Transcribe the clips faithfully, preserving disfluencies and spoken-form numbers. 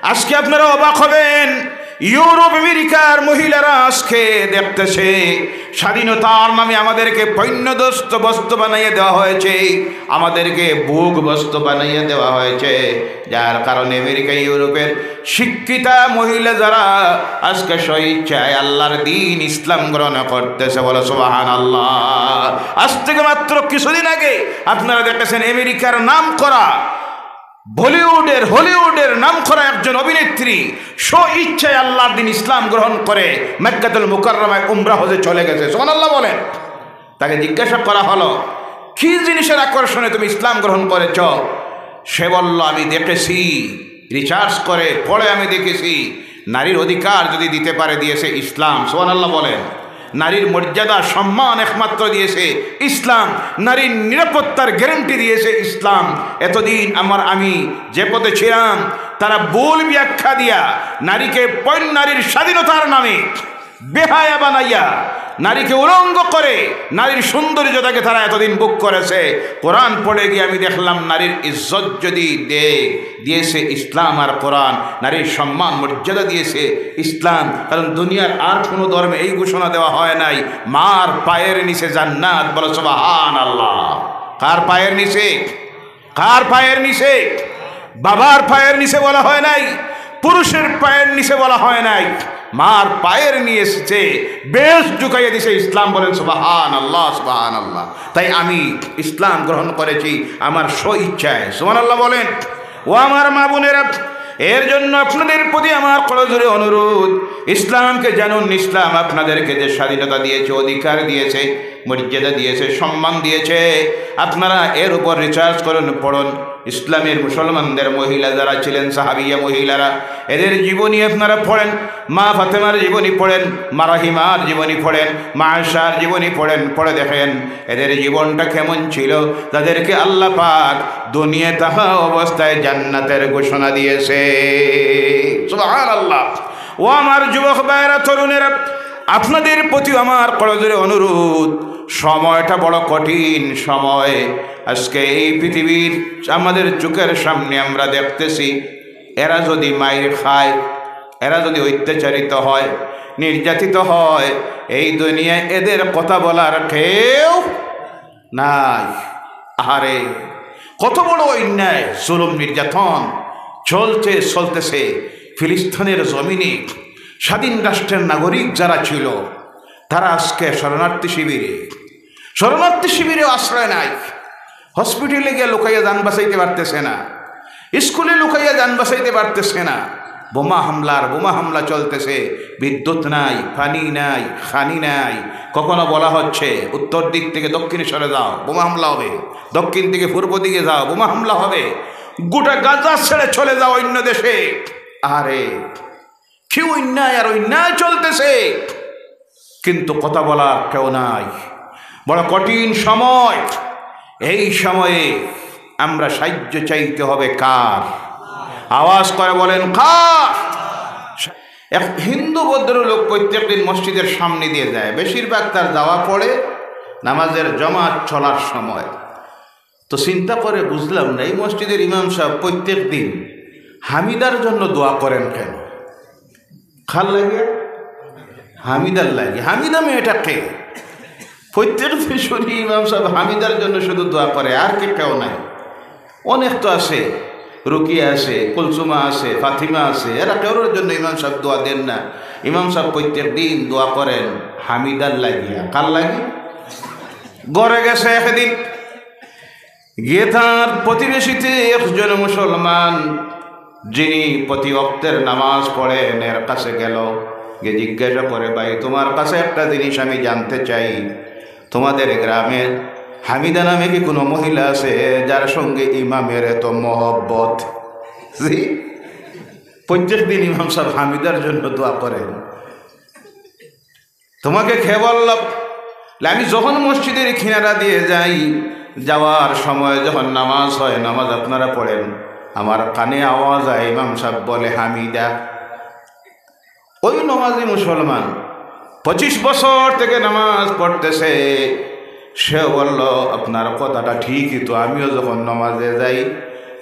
আজকে আপনারা অবাক হবেন, ইউরোপ আমেরিকার মহিলারা আজকে দেখতেছে স্বাধীনতার নামে আমাদেরকে পণ্যদস্ত বস্তু বানাইয়া দেওয়া হয়েছে, আমাদেরকে ভোগ বস্তু বানাইয়া দেওয়া হয়েছে, যার কারণে আমেরিকা ইউরোপের শিক্ষিতা মহিলা যারা আজকে স্বইচ্ছায় আল্লাহর দ্বীন ইসলাম গ্রহণ করতেছে। বলো সুবহানাল্লাহ। আজ থেকে মাত্র কিছুদিন আগে আপনারা দেখেছেন আমেরিকার নাম করা বলিউডের, হলিউডের নাম করা একজন অভিনেত্রী স্বইচ্ছায় আল্লাহর দ্বীন ইসলাম গ্রহণ করে মক্কাতুল মুকাররমায় উমরা হজে চলে গেছে। সুবহানাল্লাহ বলেন। তাকে জিজ্ঞাসা করা হলো, "কি জিনিসের আকর্ষণে তুমি ইসলাম গ্রহণ করেছ?" সে বলল, "আমি দেখেছি, রিসার্চ করে পড়ে আমি দেখেছি, নারীর অধিকার যদি দিতে পারে দিয়েছে ইসলাম।" সুবহানাল্লাহ বলেন। নারীর মর্যাদা সম্মান একমাত্র দিয়েছে ইসলাম, নারীর নিরাপত্তার গ্যারান্টি দিয়েছে ইসলাম। এতদিন আমার, আমি যে পথে ছিলাম, তারা ভুল ব্যাখ্যা দিয়া নারীকে পণ-, নারীর স্বাধীনতার নামে বেহায়া বানাইয়া, নারীকে উলঙ্গ করে, নারীর সৌন্দর্যতাকে তারা এতদিন ভোগ করেছে। কোরআন পড়ে গিয়ে আমি দেখলাম, নারীর ইজ্জত যদি দেয়, দিয়েছে ইসলাম আর কোরআন, নারীর সম্মান মর্যাদা দিয়েছে ইসলাম। কারণ দুনিয়ার আর কোনো ধর্মে এই ঘোষণা দেওয়া হয় নাই, "মার পায়ের নিচে জান্নাত।" বলো সুবহানাল্লাহ। কার পায়ের নিচে? কার পায়ের নিচে? বাবার পায়ের নিচে বলা হয় নাই, পুরুষের পায়ের নিচে বলা হয় নাই, মার পায়ের নিচে বেহেশত ঢুকাইয়া দিছে ইসলাম। বলেন সুবহানাল্লাহ, সুবহানাল্লাহ। তাই আমি ইসলাম গ্রহণ করেছি আমার স্বইচ্ছায়। সুবহানাল্লাহ বলেন। ও আমার মা বোনেরা, এর জন্য আপনাদের প্রতি আমার করজোড়ে অনুরোধ, ইসলামকে জানুন। ইসলাম আপনাদেরকে যে স্বাধীনতা দিয়েছে, অধিকার দিয়েছে, মর্যাদা দিয়েছে, সম্মান দিয়েছে, আপনারা এর উপর রিসার্চ করুন, পড়ুন। ইসলামের মুসলমানদের মহিলা যারা ছিলেন, সাহাবিয়া মহিলারা, এদের জীবনী আপনারা পড়েন, মা ফাতেমার জীবনী পড়েন, মা রাহিমার জীবনী পড়েন, মা আয়েশার জীবনী পড়েন, পড়ে দেখেন এদের জীবনটা কেমন ছিল, যাদেরকে আল্লাহ পাক দুনিয়া থাকা অবস্থায় জান্নাতের ঘোষণা দিয়েছে। সুবহানাল্লাহ। ও আমার যুবক ভাইরা, তরুণেরা, আপনাদের প্রতি আমার করজোড়ে অনুরোধ, সময়টা বড় কঠিন সময়। আজকে এই পৃথিবীর আমাদের চোখের সামনে আমরা দেখতেছি, এরা যদি মাইর খায়, এরা যদি অত্যাচারিত হয়, নির্যাতিত হয়, এই দুনিয়ায় এদের কথা বলার কেউ নাই। আহারে, কত বড় অন্যায়, জুলুম, নির্যাতন চলছে, চলতেছে। ফিলিস্তিনের জমিনে স্বাধীন রাষ্ট্রের নাগরিক যারা ছিল, তারা আজকে শরণার্থী শিবিরে, শরণার্থী শিবিরে আশ্রয় নাই। হসপিটালে গিয়ে লুকাইয়া জান বাঁচাইতে পারতেছে না, স্কুলে লুকাইয়া জান বাঁচাইতে পারতেছে না। বোমা হামলার বোমা হামলা চলতেছে, বিদ্যুৎ নাই, পানি নাই, খানি নাই। কখনো বলা হচ্ছে উত্তর দিক থেকে দক্ষিণে সরে যাও, বোমা হামলা হবে, দক্ষিণ থেকে পূর্ব দিকে যাও, বোমা হামলা হবে, গোটা গাজা ছেড়ে চলে যাও অন্য দেশে। আরে, কি অন্যায় আর অন্যায় চলতেছে, কিন্তু কথা বলার কেউ নাই। বড় কঠিন সময়। এই সময়ে আমরা সাহায্য চাইতে হবে কার? আওয়াজ করে বলেন, কার? এক হিন্দু ভদ্রলোক প্রত্যেকদিন মসজিদের সামনে দিয়ে যায়, বেশিরভাগ তার যাওয়া পড়ে নামাজের জমাত চলার সময়। তো চিন্তা করে বুঝলাম না, এই মসজিদের ইমাম সাহেব প্রত্যেক দিন হামিদার জন্য দোয়া করেন কেন? কার লাগে? হামিদার লাগে। হামিদা মেয়েটা কে? প্রত্যেক দিন শুনি ইমাম সাহেব হামিদার জন্য শুধু দোয়া করে, আর কি কেউ নাই? অনেক তো আছে, রুকিয়া আছে, কুলসুমা আছে, ফাতিমা আছে, এরা কেউর জন্য ইমাম সাহেব দোয়া দেন না। ইমাম সাহেব প্রত্যেক দিন দোয়া করেন হামিদার লাগিয়া। কার লাগি? ঘরে গেছে একদিন, গিয়ে তার প্রতিবেশীতে একজন মুসলমান, যিনি প্রতি ওয়াক্তের নামাজ পড়েন, এর কাছে গেল, গিয়ে জিজ্ঞাসা করে, "ভাই, তোমার কাছে একটা জিনিস আমি জানতে চাই, তোমাদের গ্রামে হামিদা নামে কি কোনো মহিলা আছে যার সঙ্গে ইমামের এত মহব্বত?" জি, প্রত্যেক দিন ইমাম সাহেব হামিদার জন্য দোয়া করেন। তোমাকে কে বলল? বলে, আমি যখন মসজিদের কিনারা দিয়ে যাই, যাওয়ার সময় যখন নামাজ হয়, নামাজ আপনারা পড়েন, আমার কানে আওয়াজ হয়, ইমাম সাহেব বলে, "হামিদা।" ওই নমাজি মুসলমান, পঁচিশ বছর থেকে নামাজ পড়তেছে, সে বলল, "আপনার কথাটা ঠিকই তো, আমিও যখন নামাজে যাই,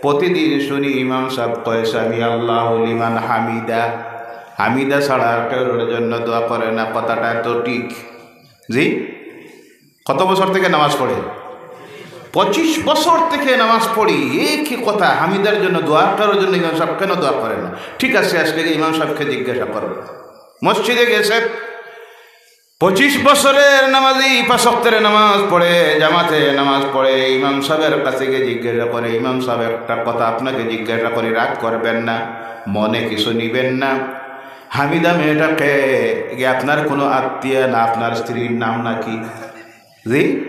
প্রতিদিন শুনি ইমাম সাব কয়, "সামি আল্লাহু লিমান হামিদা।" হামিদা ছাড়া আর কেউর জন্য দোয়া করে না। কথাটা তো ঠিক? জি? কত বছর থেকে নামাজ পড়ে? পঁচিশ বছর থেকে নামাজ পড়ি। এ কি কথা? হামিদার জন্য দোয়া, কারোর জন্য ইমাম সাব কেন দোয়া করে না? ঠিক আছে, আজকে ইমাম সাবকে জিজ্ঞাসা করব। মসজিদে গেছে, পঁচিশ বছরের নামাজি, পাঁচ ওয়াক্তের নামাজ পড়ে, জামাতে নামাজ পড়ে, ইমাম সাবের কাছে গিয়ে জিজ্ঞাসা করে, "ইমাম সাব, একটা কথা আপনাকে জিজ্ঞাসা করি, রাগ করবেন না, মনে কিছু নিবেন না। হামিদা মেয়েটা কে? এ আপনার কোনো আত্মীয় না, আপনার স্ত্রীর নাম নাকি?" জি,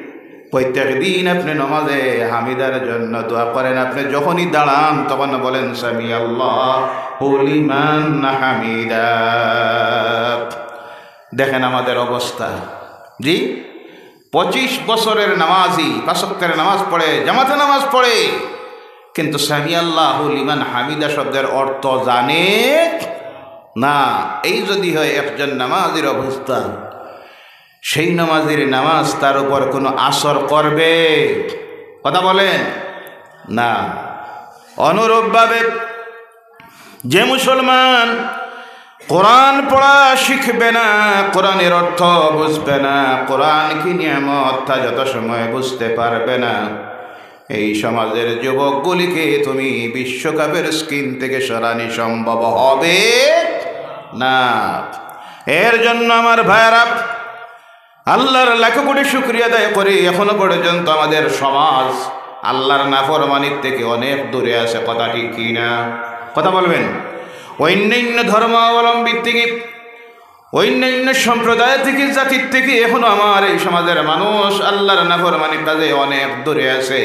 প্রত্যেক দিন আপনি নামাজে হামিদার জন্য দোয়া করেন। আপনি যখনই দাঁড়ান, তখন বলেন, "সামি আল্লাহু লিমান হামিদা।" দেখেন আমাদের অবস্থা। জি, পঁচিশ বছরের নামাজি, পাঁচ ওয়াক্তের নামাজ পড়ে, জামাতে নামাজ পড়ে, কিন্তু সামি আল্লাহু লিমান হামিদা শব্দের অর্থ জানে না। এই যদি হয় একজন নামাজির অবস্থা, সেই নামাজির নামাজ তার উপর কোনো আসর করবে? কথা বলেন না। অনুরূপভাবে, যে মুসলমান কোরআন পড়া শিখবে না, কোরআনের অর্থ বুঝবে না, কোরআন কি নিয়ামত তা যত সময় বুঝতে পারবে না, এই সমাজের যুবকগুলিকে তুমি বিশ্বকাপের স্ক্রিন থেকে সরানি সম্ভব হবে না। এর জন্য আমার ভাইয়েরা, আল্লাহর লাখো কোটি শুকরিয়া আদায় করি, এখনো পর্যন্ত আমাদের সমাজ আল্লাহর নাফরমানির থেকে অনেক দূরে আছে। কথা ঠিক কি না? কথা বলবেন। অন্যান্য ধর্মাবলম্বী থেকে, অন্যান্য সম্প্রদায় থেকে, জাতির থেকে এখনো আমার এই সমাজের মানুষ আল্লাহর নাফরমানির কাজে অনেক দূরে আছে।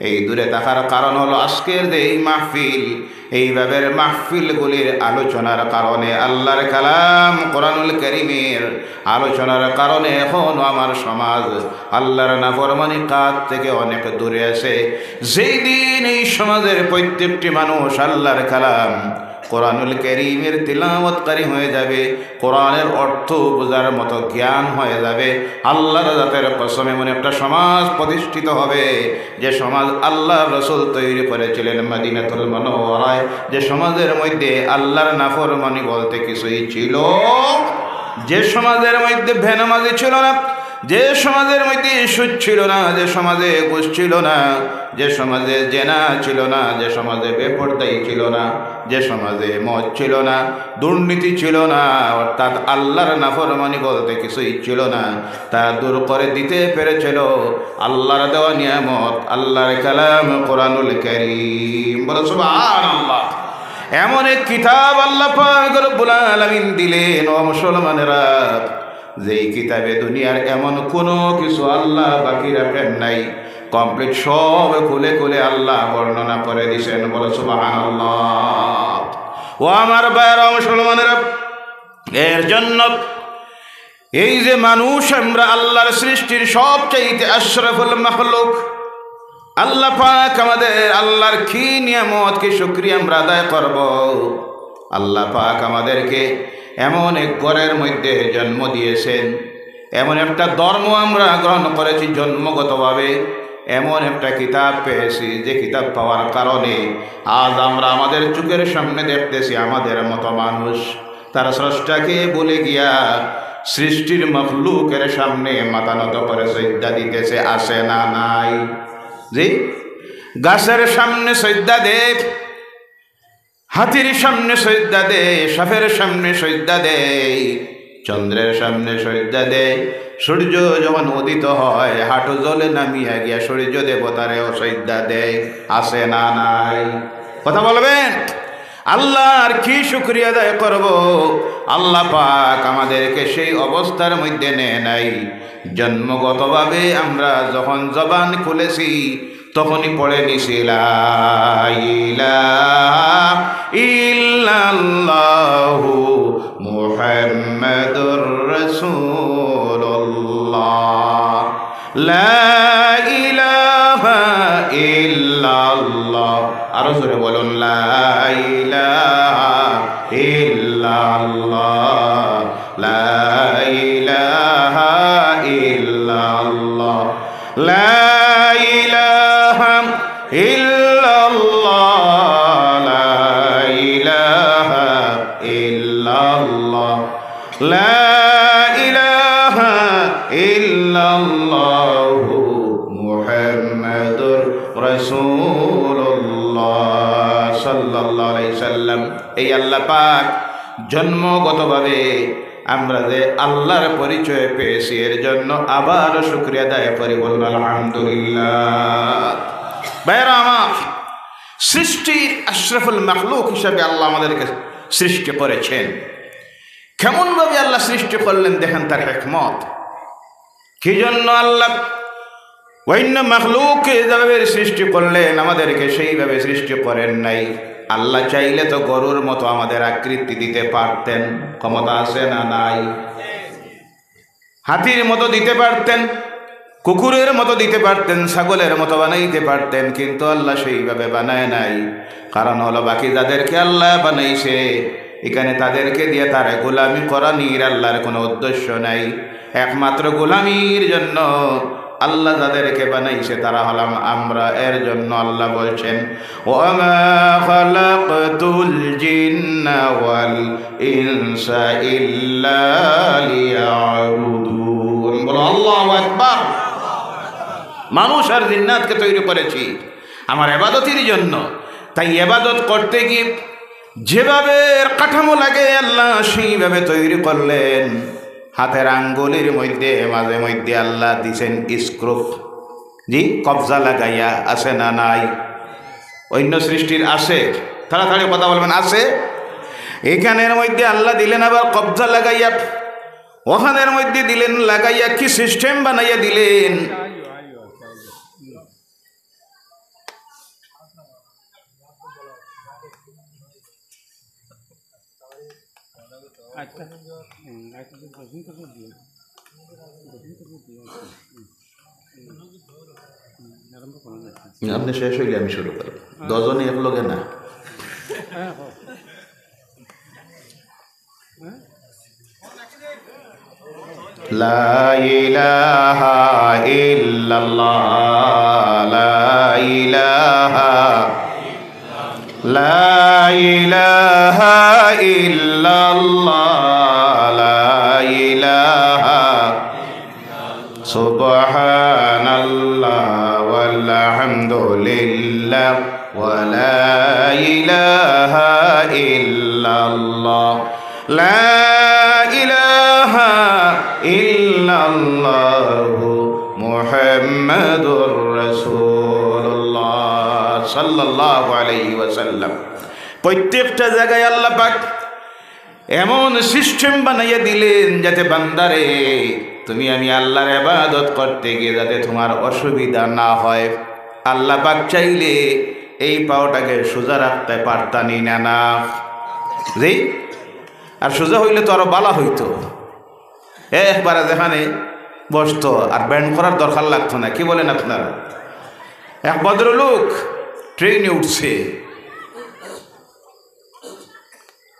এই দূরে থাকার কারণ হলো আজকের যে এই মাহফিল, এইভাবে মাহফিলগুলির আলোচনার কারণে, আল্লাহর কালাম কোরআনুল করিমের আলোচনার কারণে এখনো আমার সমাজ আল্লাহর নাফরমানি কাজ থেকে অনেক দূরে আছে। যেই দিন এই সমাজের প্রত্যেকটি মানুষ আল্লাহর কালাম কোরআনুল করিমের তিলাওয়াতকারী হয়ে যাবে, কোরআনের অর্থ বোঝার মতো জ্ঞান হয়ে যাবে, আল্লাহর জাতের কসম, এমন একটা সমাজ প্রতিষ্ঠিত হবে, যে সমাজ আল্লাহর রসুল তৈরি করেছিলেন মদিনাতুল মুনাওয়ারায়, যে সমাজের মধ্যে আল্লাহর নাফরমানি বলতে কিছুই ছিল, যে সমাজের মধ্যে বেনামাজি ছিল না, যে সমাজের মধ্যে সুদ ছিল না, যে সমাজে ঘুষ ছিল না, যে সমাজে জেনা ছিল না, যে সমাজে বেপর্দাই ছিল না, যে সমাজে মদ ছিল না, দুর্নীতি ছিল না, অর্থাৎ আল্লাহর নাফরমানি বলতে কিছুই ছিল না, তা দূর করে দিতে পেরেছিল আল্লাহর দেওয়া নিয়ামত, আল্লাহর কালাম কোরআনুল করিম। বলো সুবহানাল্লাহ। এমন এক কিতাব আল্লাহ পাক রব্বুল আলামিন দিলেন, ও মুসলমানেরা, যেই কিতাবে দুনিয়ার এমন কোনো কিছু আল্লাহ বাকি রাখেন নাই, কমপ্লিট সব খুলে খুলে আল্লাহ বর্ণনা করে দিছেন। বলো সুবহানাল্লাহ। ও আমার ভাইয়েরা, মুসলমানেরা, এর জন্য এই যে মানুষ, আমরা আল্লাহর সৃষ্টির সবচাইতে আশরাফুল মাখলুক, আল্লাহ পাক আমাদের, আল্লাহর কি নিয়ামত, কি শুকরিয়া আমরা আদায় করব। আল্লাহ পাক আমাদেরকে এমন এক ঘরের মধ্যে জন্ম দিয়েছেন, এমন একটা ধর্ম আমরা গ্রহণ করেছি জন্মগতভাবে, এমন একটা কিতাব পেয়েছি, যে কিতাব পাওয়ার কারণে আজ আমরা আমাদের চোখের সামনে দেখতেছি আমাদের মতো মানুষ। তারা স্রষ্টাকে ভুলে গিয়া সৃষ্টির মখলুকের সামনে মাথা নত করে সইজদা দিতেছে, আছে না নাই? জি, গাছের সামনে সইজদা দেয়, হাতির সামনে সইজদা দেয়, সাপের সামনে সইজদা দেয়, চন্দ্রের সামনে সইজদা দেয়, সূর্য যখন উদিত হয়, হাঁটু জলে নামিয়া গিয়া সূর্য দেবতারেও সইজদা দেয়, আছে না নাই? কথা বলবেন। আল্লাহর কি শুকরিয়া আদায় করব? আল্লাহ পাক আমাদেরকে সেই অবস্থার মধ্যে নেয় নাই। জন্মগতভাবে আমরা যখন জবান খুলেছি, তখনই পড়ে নিছি, "লা ইলাহা ইল্লাল্লাহু মুহাম্মাদুর রাসূলুল্লাহ।" লা ইলাহা ইল্লাল্লাহ। আরো জোরে বলুন, লা ইলাহা ইল্লাল্লাহ, লা ইলাহা ইল্লাল্লাহ, লা ইলাহা ইল্লাল্লাহ। ইলাহা ইল্লাল্লাহ, লা ইলাহা ইল্লাল্লাহু মুহাম্মাদুর রাসূলুল্লাহ সাল্লাল্লাহু আলাইহি সাল্লাম। এই আল্লাহ পাক জন্মগতভাবে আমরা যে আল্লাহর পরিচয় পেয়েছি, এর জন্য আবারও শুকরিয়া আদায় করি, বলুন আলহামদুলিল্লাহ। ভাইরা আমার, সৃষ্টির আশরাফুল মাখলুক হিসাবে আল্লাহ আমাদেরকে সৃষ্টি করেছেন। কেমনভাবে আল্লাহ সৃষ্টি করলেন, দেখেন তার হিকমত। কি জন্য আল্লাহ অন্য মাখলুককে যেভাবে সৃষ্টি করলেন, আমাদেরকে সেইভাবে সৃষ্টি করেন নাই। আল্লাহ চাইলে তো গরুর মতো আমাদের আকৃতি দিতে পারতেন, ক্ষমতা আছে না নাই? হাতির মতো দিতে পারতেন, কুকুরের মতো দিতে পারতেন, ছাগলের মতো বানাইতে পারতেন, কিন্তু আল্লাহ সেইভাবে বানায় নাই। কারণ হলো, বাকি যাদেরকে আল্লাহ বানাইছে, এখানে তাদেরকে দিয়ে তার গোলামি করানির আল্লাহর কোনো উদ্দেশ্য নাই। একমাত্র গোলামির জন্য আল্লাহ যাদেরকে বানাইছে, তারা হলাম আমরা। এর জন্য আল্লাহ বলছেন, "ওয়া মা খালাকতুল জিন্না ওয়াল ইনসা ইল্লা লিয়াবুদুন।" বলো, আল্লাহু আকবার। মানুষ আর জিন্নাতকে তৈরি করেছি আমার ইবাদতের জন্য। তাই ইবাদত করতে গিয়ে যেভাবে এর কাঠামো লাগে, আল্লাহ সেইভাবে তৈরি করলেন। হাতের আঙ্গুলির মধ্যে মাঝে মধ্যে আল্লাহ দিছেন স্ক্রুপ, জি, কবজা লাগাইয়া, আছে না নাই? অন্য সৃষ্টির আছে? তাড়াতাড়ি কথা বলবেন, আছে? এখানের মধ্যে আল্লাহ দিলেন আবার কবজা লাগাইয়া, ওখানের মধ্যে দিলেন লাগাইয়া, কি সিস্টেম বানাইয়া দিলেন। আচ্ছা, হুম, আচ্ছা, দিও। আপনি শেষ হইলে আমি শুরু করি। দশজনই এক লগে না। লা ইলাহা ইল্লাল্লাহ, লা ইলাহা, লা ইলাহা ইল্লাল্লাহ, লা ইলাহা, সুবহানাল্লাহ ওয়াল হামদুলিল্লাহ ওয়া লা ইলাহা ইল্লাল্লাহ, লা ইলাহা ইল্লাল্লাহু মুহাম্মাদুর রাসূলুল্লাহ সাল্লাল্লাহু আলাইহি ওয়াসাল্লাম। প্রত্যেকটা জায়গায় আল্লাহ পাক এমন সিস্টেম বানাইয়া দিলেন, যাতে বান্দারে, তুমি আমি আল্লাহর ইবাদত করতে গিয়ে যাতে তোমার অসুবিধা না হয়। আল্লাহ পাক চাইলে এই পাওটাকে সোজা রাখতে পারতানি না, না? জি? আর সোজা হইলে তো আরো বালা হইতো। এ একবারে যেখানে বসতো, আর বেন্ড করার দরকার লাগতো না। কি বলেন আপনারা? এক ভদ্রলোক ট্রেনে উঠছে,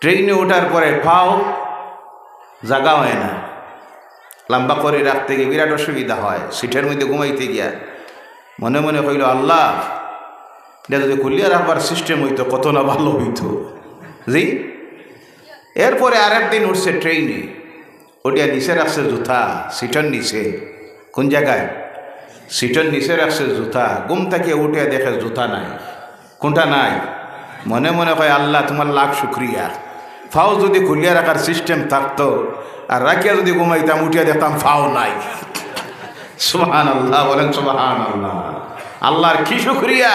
ট্রেনে উঠার পরে পাও জাগা হয় না, লম্বা করে রাখতে গিয়ে বিরাট অসুবিধা হয়। সিটের মধ্যে ঘুমাইতে গিয়া মনে মনে কইল, "আল্লাহ, এটা যদি খুলিয়া রাখবার সিস্টেম হইতো, কত না ভালো হইতো।" জি। এরপরে আরেক দিন উঠছে ট্রেনে, উঠিয়া নিচে রাখছে জুতা, সিটের নিচে। কোন জায়গায়? সিটের নিচে রাখছে জুতা। ঘুম থেকে উঠে দেখে জুতা নাই। কোনটা নাই? মনে মনে কয়, "আল্লাহ, তোমার লাখ শুক্রিয়া, পাও যদি খুলিয়া রাখার সিস্টেম থাকতো, আর রাখিয়া যদি ঘুমাইতাম, উঠিয়া দেখতাম পাও নাই।" সুবহানাল্লাহ, বলেন সুবহানাল্লাহ। আল্লাহর কি শুক্রিয়া!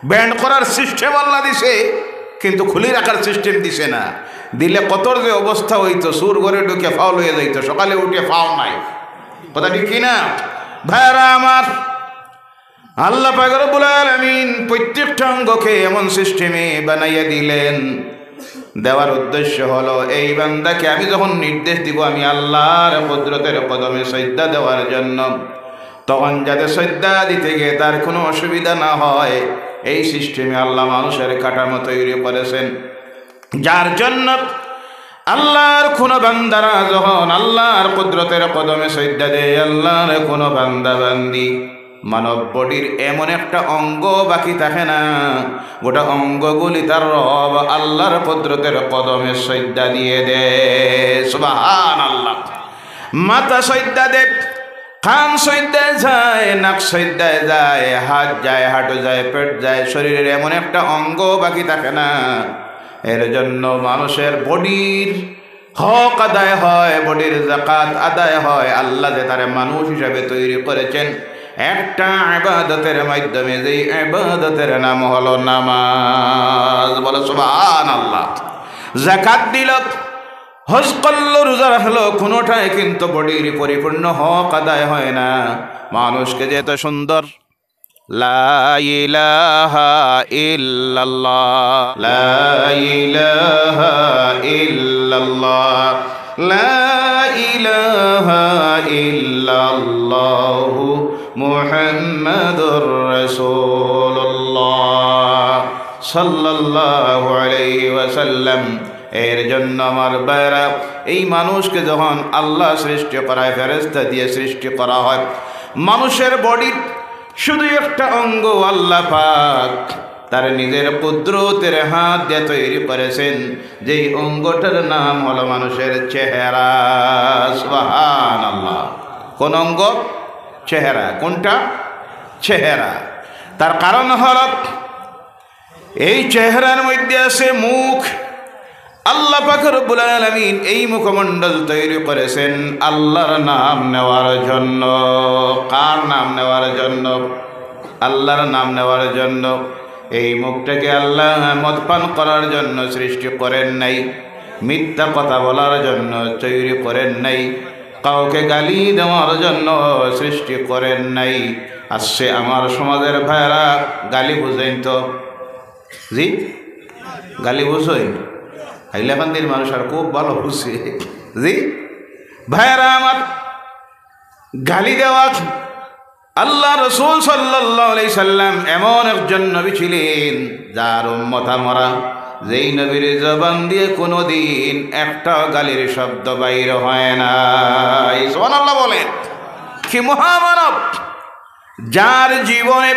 বেন্ড করার সিস্টেম আল্লাহ দিছে, কিন্তু খুলি রাখার সিস্টেম দিছে না। দিলে কতর যে অবস্থা হইতো, চুর ঘরে ঢুকে পাও লইয়া যাইতো, সকালে উঠে পাও নাই। কথা ঠিক কি না? ভাইরা আমার, আল্লাহ পাক রব্বুল আলামিন প্রত্যেকটা অঙ্গকে এমন সিস্টেমে বানাইয়া দিলেন। দেওয়ার উদ্দেশ্য হলো, এই বান্দাকে আমি যখন নির্দেশ দিব, আমি আল্লাহর কুদরতের কদমে সজদা দেওয়ার জন্য, তখন যাতে সজদা দিতে গিয়ে তার কোনো অসুবিধা না হয়, এই সিস্টেমে আল্লাহ মানুষের কাঠামো তৈরি করেছেন, যার জন্য আল্লাহর কোনো বান্দারা যখন আল্লাহর কুদরতের কদমে সজদা দেয়, আল্লাহর কোনো বান্দা বান্দি মানব বডির এমন একটা অঙ্গ বাকি থাকে না, গোটা অঙ্গগুলি তার রব আল্লাহর কুদরতের কদমে সইজদা দিয়ে দেয়। সুবহানাল্লাহ। মাথা সইজদা দেয়, কান সইজদায় যায়, নাক সইজদায় যায়, হাত যায়, হাঁটু যায়, পেট যায়, শরীরের এমন একটা অঙ্গ বাকি থাকে না। এর জন্য মানুষের বডির হক আদায় হয়, বডির যাকাত আদায় হয়। আল্লাহ যে তারে মানুষ হিসাবে তৈরি করেছেন, একটা ইবাদতের মাধ্যমে, যেই ইবাদতের নাম হলো নামাজ। বলো সুবহানাল্লাহ। যাকাত দিল, হজ করলো, রোজা রাখলো, কোনোটাই কিন্তু বডির পরিপূর্ণ হক আদায় হয় না। মানুষকে যে এত সুন্দর, লা ইলাহা ইল্লাল্লাহ, লা ইলাহা ইল্লাল্লাহ, লা ইলাহা ইল্লাল্লাহু মুহাম্মাদুর রাসূলুল্লাহ সাল্লাল্লাহু আলাইহি ওয়াসাল্লাম। এর জন্য আমার ভাইরা, এই মানুষকে যখন আল্লাহ সৃষ্টি করায়, ফেরেশতা দিয়ে সৃষ্টি করা হয়, মানুষের বডির শুধু একটা অঙ্গ আল্লাহ পাক তার নিজের কুদরতের হাত দিয়ে তৈরি করেছেন, যেই অঙ্গটার নাম হলো মানুষের চেহারা। সুবহানাল্লাহ। কোন অঙ্গ? চেহারা। কোনটা? চেহারা। তার কারণ হলো এই চেহারার মধ্যে আছে মুখ। আল্লাহ পাক রব্বুল আলামিন এই মুখমণ্ডল তৈরি করেছেন আল্লাহর নাম নেওয়ার জন্য। কার নাম নেওয়ার জন্য? আল্লাহর নাম নেওয়ার জন্য। এই মুখটাকে আল্লাহ মদ পান করার জন্য সৃষ্টি করেন নাই, মিথ্যা কথা বলার জন্য তৈরি করেন নাই, কাউকে গালি দেওয়ার জন্য সৃষ্টি করেন নাই। আজকে আমার সমাজের ভাইরা গালি বুঝইন তো? জি, গালি বুঝইন? হাইলাকান্দির মানুষ আর খুব ভালো বুঝে। জি, ভাইরা আমার, গালি দেওয়া। আল্লাহ রসুল সাল্লাল্লাহু আলাইহি সাল্লাম এমন একজন নবী ছিলেন, যার উম্মত আমরা, যেই নবীর জবান দিয়ে কোনোদিন একটা গালির শব্দ বাইর হয় না। সুবহানাল্লাহ বলেন। কি মহামানব, যার জীবনে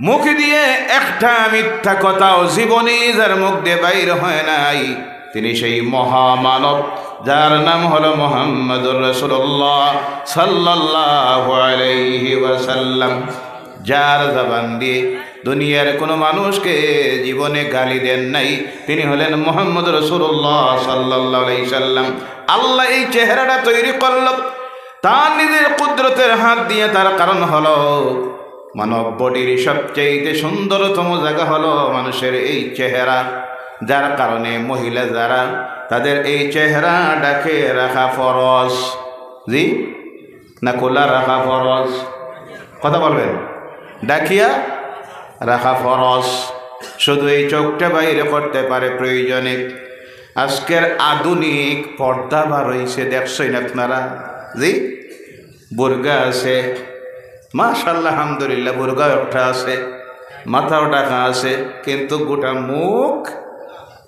মুখ দিয়ে একটা মিথ্যা কথাও জীবনে যার মুখ দিয়ে বাইর হয় নাই, তিনি সেই মহামানব, যার নাম হলো মুহাম্মাদুর রাসূলুল্লাহ সাল্লাল্লাহু আলাইহি ওয়াসাল্লাম। যার জবান দিয়ে দুনিয়ার কোনো মানুষকে জীবনে গালি দেন নাই, তিনি হলেন মুহাম্মদ রাসূলুল্লাহ সাল্লাল্লাহু আলাইহি সাল্লাম। আল্লাহ এই চেহারাটা তৈরি করল তার নিজের কুদরতের হাত দিয়ে। তার কারণ হলো মানব বডির সবচেয়ে সুন্দরতম জায়গা হলো মানুষের এই চেহারা, যার কারণে মহিলা যারা, তাদের এই চেহারা ঢেকে রাখা ফরজ। জি, না খোলা রাখা ফরজ? কথা বলবেন, ঢাকিয়া রাখা ফরজ। শুধু এই চোখটা বাইরে করতে পারে প্রয়োজনে। আজকের আধুনিক পর্দা বার হইছে, দেখছইন আপনারা? জি, বুরকা আছে, মাশাআল্লাহ, আলহামদুলিল্লাহ, বুরকা একটা আছে, মাথাও ঢাকা আছে, কিন্তু গোটা মুখ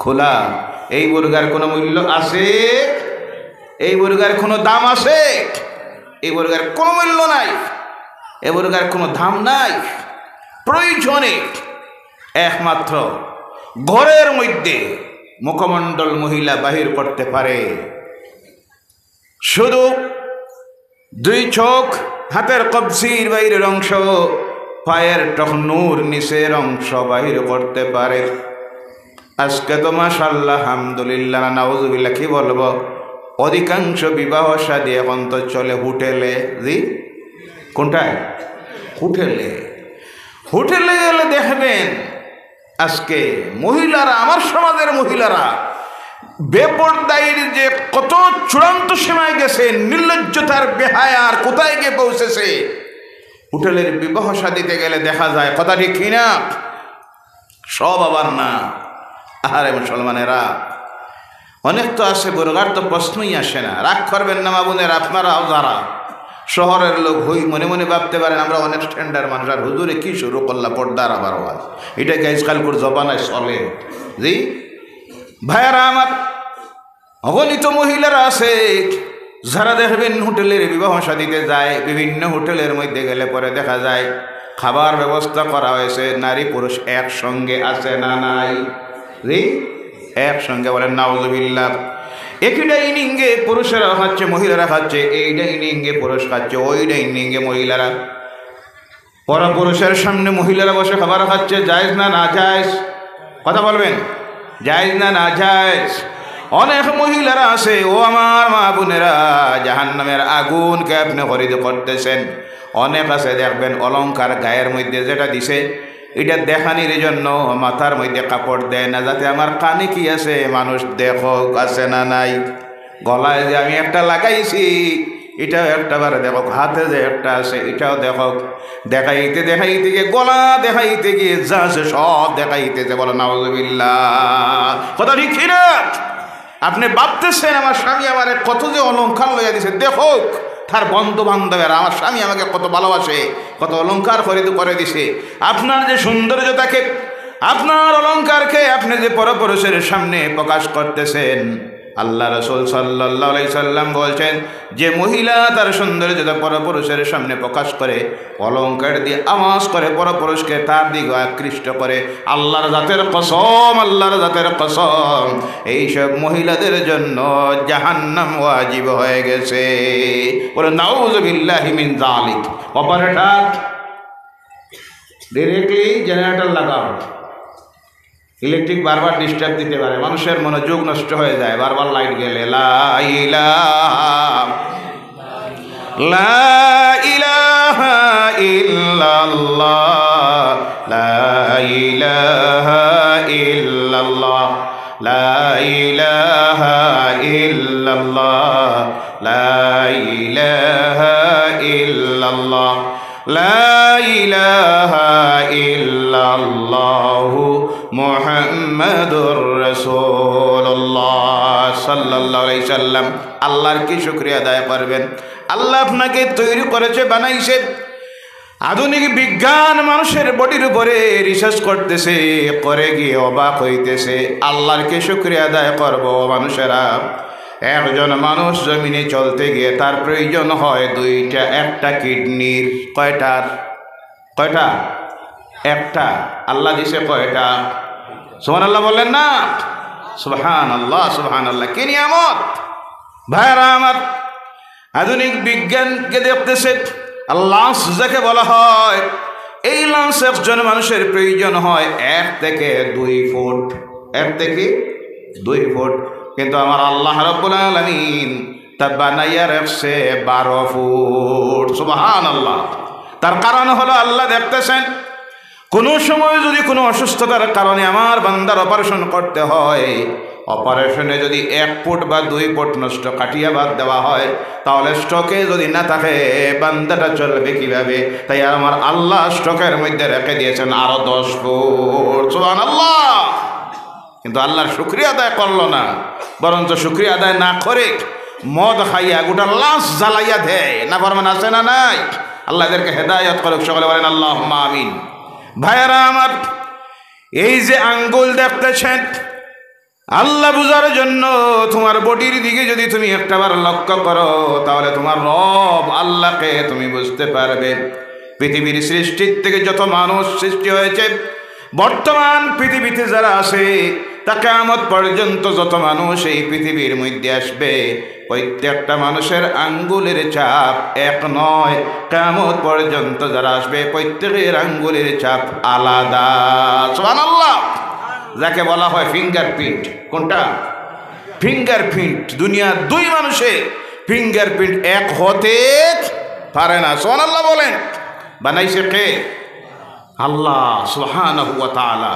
খোলা। এই বুরকার কোনো মূল্য আছে? এই বুরকার কোনো দাম আছে? এই বুরকার কোনো মূল্য নাই, এই বুরকার কোনো দাম নাই। প্রয়োজনে একমাত্র ঘরের মধ্যে মুখমণ্ডল মহিলা বাহির করতে পারে। শুধু দুই চোখ, হাতের কবজির বাইরের অংশ, পায়ের টখনুর নিচের অংশ বাহির করতে পারে। আজকে তো মাশাআল্লাহ, আলহামদুলিল্লাহ, না নাউজুবিল্লাহ, কি বলবো, অধিকাংশ বিবাহ শাদী এখন তো চলে হোটেলে। জি, কোনটায়? হোটেলে। হোটেলে গেলে দেখবেন আজকে মহিলারা, আমার সমাজের মহিলারা বেপর্দাইর যে কত চূড়ান্ত সীমায় গেছে, নির্লজ্জতার, বেহায়ার কোথায় গিয়ে পৌঁছেছে। হোটেলের বিবাহ শাদীতে গেলে দেখা যায়, কথা ঠিক কি না? সব আবার না। আহারে মুসলমানেরা, অনেক তো আছে, বুরকার তো প্রশ্নই আসে না। রাগ করবেন না মা বোনেরা, আপনারাও যারা শহরের লোক হই, মনে মনে ভাবতে পারেন আমরা অনেক স্ট্যান্ডার্ড মানুষ, আর হুজুরে কি শুরু করলা পর্দার আবার ওয়াজ। এটা কি আজকালকুর জমানায় চলে? জি ভাইয়ারা আমার, অগণিত মহিলারা আছে, যারা দেখবেন হোটেলের বিবাহ শাদীতে যায়, বিভিন্ন হোটেলের মধ্যে গেলে পরে দেখা যায় খাবার ব্যবস্থা করা হয়েছে, নারী পুরুষ একসঙ্গে আছে না নাই? জি, একসঙ্গে। বলেন নাউজুবিল্লাহ। একই ডাইনিংয়ে পুরুষেরা খাচ্ছে, মহিলারা খাচ্ছে, এই ডাইনিংয়ে পুরুষ খাচ্ছে, ওই ডাইনিংয়ে মহিলারা। পরপুরুষের সামনে মহিলারা বসে খাবার খাচ্ছে, জায়েজ না নাজায়েজ? কথা বলবেন, জায়েজ না নাজায়েজ? অনেক মহিলারা আছে, ও আমার মা বোনেরা, জাহান্নামের আগুনকে আপনি খরিদ করতেছেন। অনেক আছে দেখবেন, অলংকার গায়ের মধ্যে যেটা দিছে, এটা দেখানির জন্য মাথার মধ্যে কাপড় দেয় না, যাতে আমার কানে কি আছে মানুষ দেখুক, আছে না নাই? গলায় যে আমি একটা লাগাইছি, এটাও একটা বার দেখুক, হাতে যে একটা আছে, এটাও দেখুক। দেখাইতে দেখাইতে গিয়ে, গলা দেখাইতে গিয়ে যা আছে সব দেখাইতেছে। বলো নাউজুবিল্লাহ। কথা ঠিক কি না? আপনি ভাবতেছেন, আমার স্বামী আমারে কত যে অলংকার লইয়া দিছে, দেখুক তার বন্ধু বান্ধবেরা, আমার স্বামী আমাকে কত ভালোবাসে, কত অলংকার খরিদ করে দিছে। আপনার যে সৌন্দর্যতাকে, আপনার অলংকারকে আপনি যে পরপুরুষের সামনে প্রকাশ করতেছেন, আল্লাহ রাসূল সাল্লাল্লাহু আলাইহি সাল্লাম বলছেন, যে মহিলা তার সৌন্দর্যতা পরপুরুষের সামনে প্রকাশ করে, অলংকার দিয়ে আওয়াজ করে, পরপুরুষকে তার দিকে আকৃষ্ট করে, আল্লাহর জাতের কসম, আল্লাহর জাতের কসম, এইসব মহিলাদের জন্য জাহান্নাম ওয়াজিব হয়ে গেছে। বলে নাউজুবিল্লাহি মিন জালিক। অপারেটর, ডাইরেক্টলি জেনারেটর লাগাও। ইলেকট্রিক বারবার ডিস্টার্ব দিতে পারে, মানুষের মনোযোগ নষ্ট হয়ে যায়, বারবার লাইট গেলে। লা ইলাহা, লা ইলাহা ইল্লাল্লাহ, লা ইলাহা ইল্লাল্লাহ, লা ইলাহা ইল্লাল্লাহ, লা ইলাহা ইল্লাল্লাহ, লা ইলাহা ইল্লাল্লাহু মুহাম্মাদুর রাসূলুল্লাহ সাল্লাল্লাহু আলাইহি সাল্লাম। আল্লাহর কি শুকরিয়া আদায় করবেন? আল্লাহ আপনাকে তৈরি করেছে, বানাইছে। আধুনিক বিজ্ঞান মানুষের বডির উপরে রিসার্চ করতেছে, করে গিয়ে অবাক হইতেছে। আল্লাহর কি শুকরিয়া আদায় করব মানুষেরা? একজন মানুষ জমিনে চলতে গিয়ে তার প্রয়োজন হয় দুইটা, একটা কিডনির। কয়টার? কয়টা? একটা। আল্লাহ দিছে কয়টা? সুবহানাল্লাহ বললেন না? সুবহানাল্লাহ, সুবহানাল্লাহ। কি নিয়ামত! ভাইরা আমার, আধুনিক বিজ্ঞানকে দেখতেছে, লাংস যাকে বলা হয়, এই লাংস একজন মানুষের প্রয়োজন হয় এক থেকে দুই ফুট, এক থেকে দুই ফুট। কিন্তু আমার আল্লাহ রাব্বুল আলামিন তা বানাইয়া রাখছে বারো ফুট। সুবহানাল্লাহ। তার কারণ হলো আল্লাহ দেখতেছেন, কোনো সময় যদি কোনো অসুস্থতার কারণে আমার বান্দার অপারেশন করতে হয়, অপারেশনে যদি এক ফুট বা দুই ফুট নষ্ট কাটিয়া বাদ দেওয়া হয়, তাহলে স্ট্রোকে যদি না থাকে, বান্দাটা চলবে কিভাবে? তাই আমার আল্লাহ স্ট্রোকের মধ্যে রেখে দিয়েছেন আরো দশ ফুট। সুবহানাল্লাহ। কিন্তু আল্লাহর শুকরিয়া আদায় করলো না, বরঞ্চ শুকরিয়া আদায় না করে মদ খাইয়া গোটা লাশ জ্বালাইয়া দেয়। নাফরমান আছে না নাই? আল্লাহ এদেরকে হেদায়েত করুক। সকলে বলেন আল্লাহুম্মা আমিন। ভাইয়েরা আমার, এই যে আঙ্গুল দেখতেছেন, আল্লাহ বুঝার জন্য তোমার বডির দিকে যদি তুমি একটা বার লক্ষ্য করো, তাহলে তোমার রব আল্লাহকে তুমি বুঝতে পারবে। পৃথিবীর সৃষ্টির থেকে যত মানুষ সৃষ্টি হয়েছে, বর্তমান পৃথিবীতে যারা আছে, তা কিয়ামত পর্যন্ত যত মানুষ এই পৃথিবীর মধ্যে আসবে, প্রত্যেকটা মানুষের আঙ্গুলের ছাপ এক নয়। কিয়ামত পর্যন্ত যারা আসবে, প্রত্যেকের আঙ্গুলের ছাপ আলাদা। সুবহানাল্লাহ। যাকে বলা হয় ফিঙ্গারপ্রিন্ট। কোনটা? ফিঙ্গারপ্রিন্ট। দুনিয়ার দুই মানুষের ফিঙ্গারপ্রিন্ট এক হতে পারে না। সুবহানাল্লাহ বলেন। বানাইছে কে? আল্লাহ সুবহানাহু ওয়া তাআলা।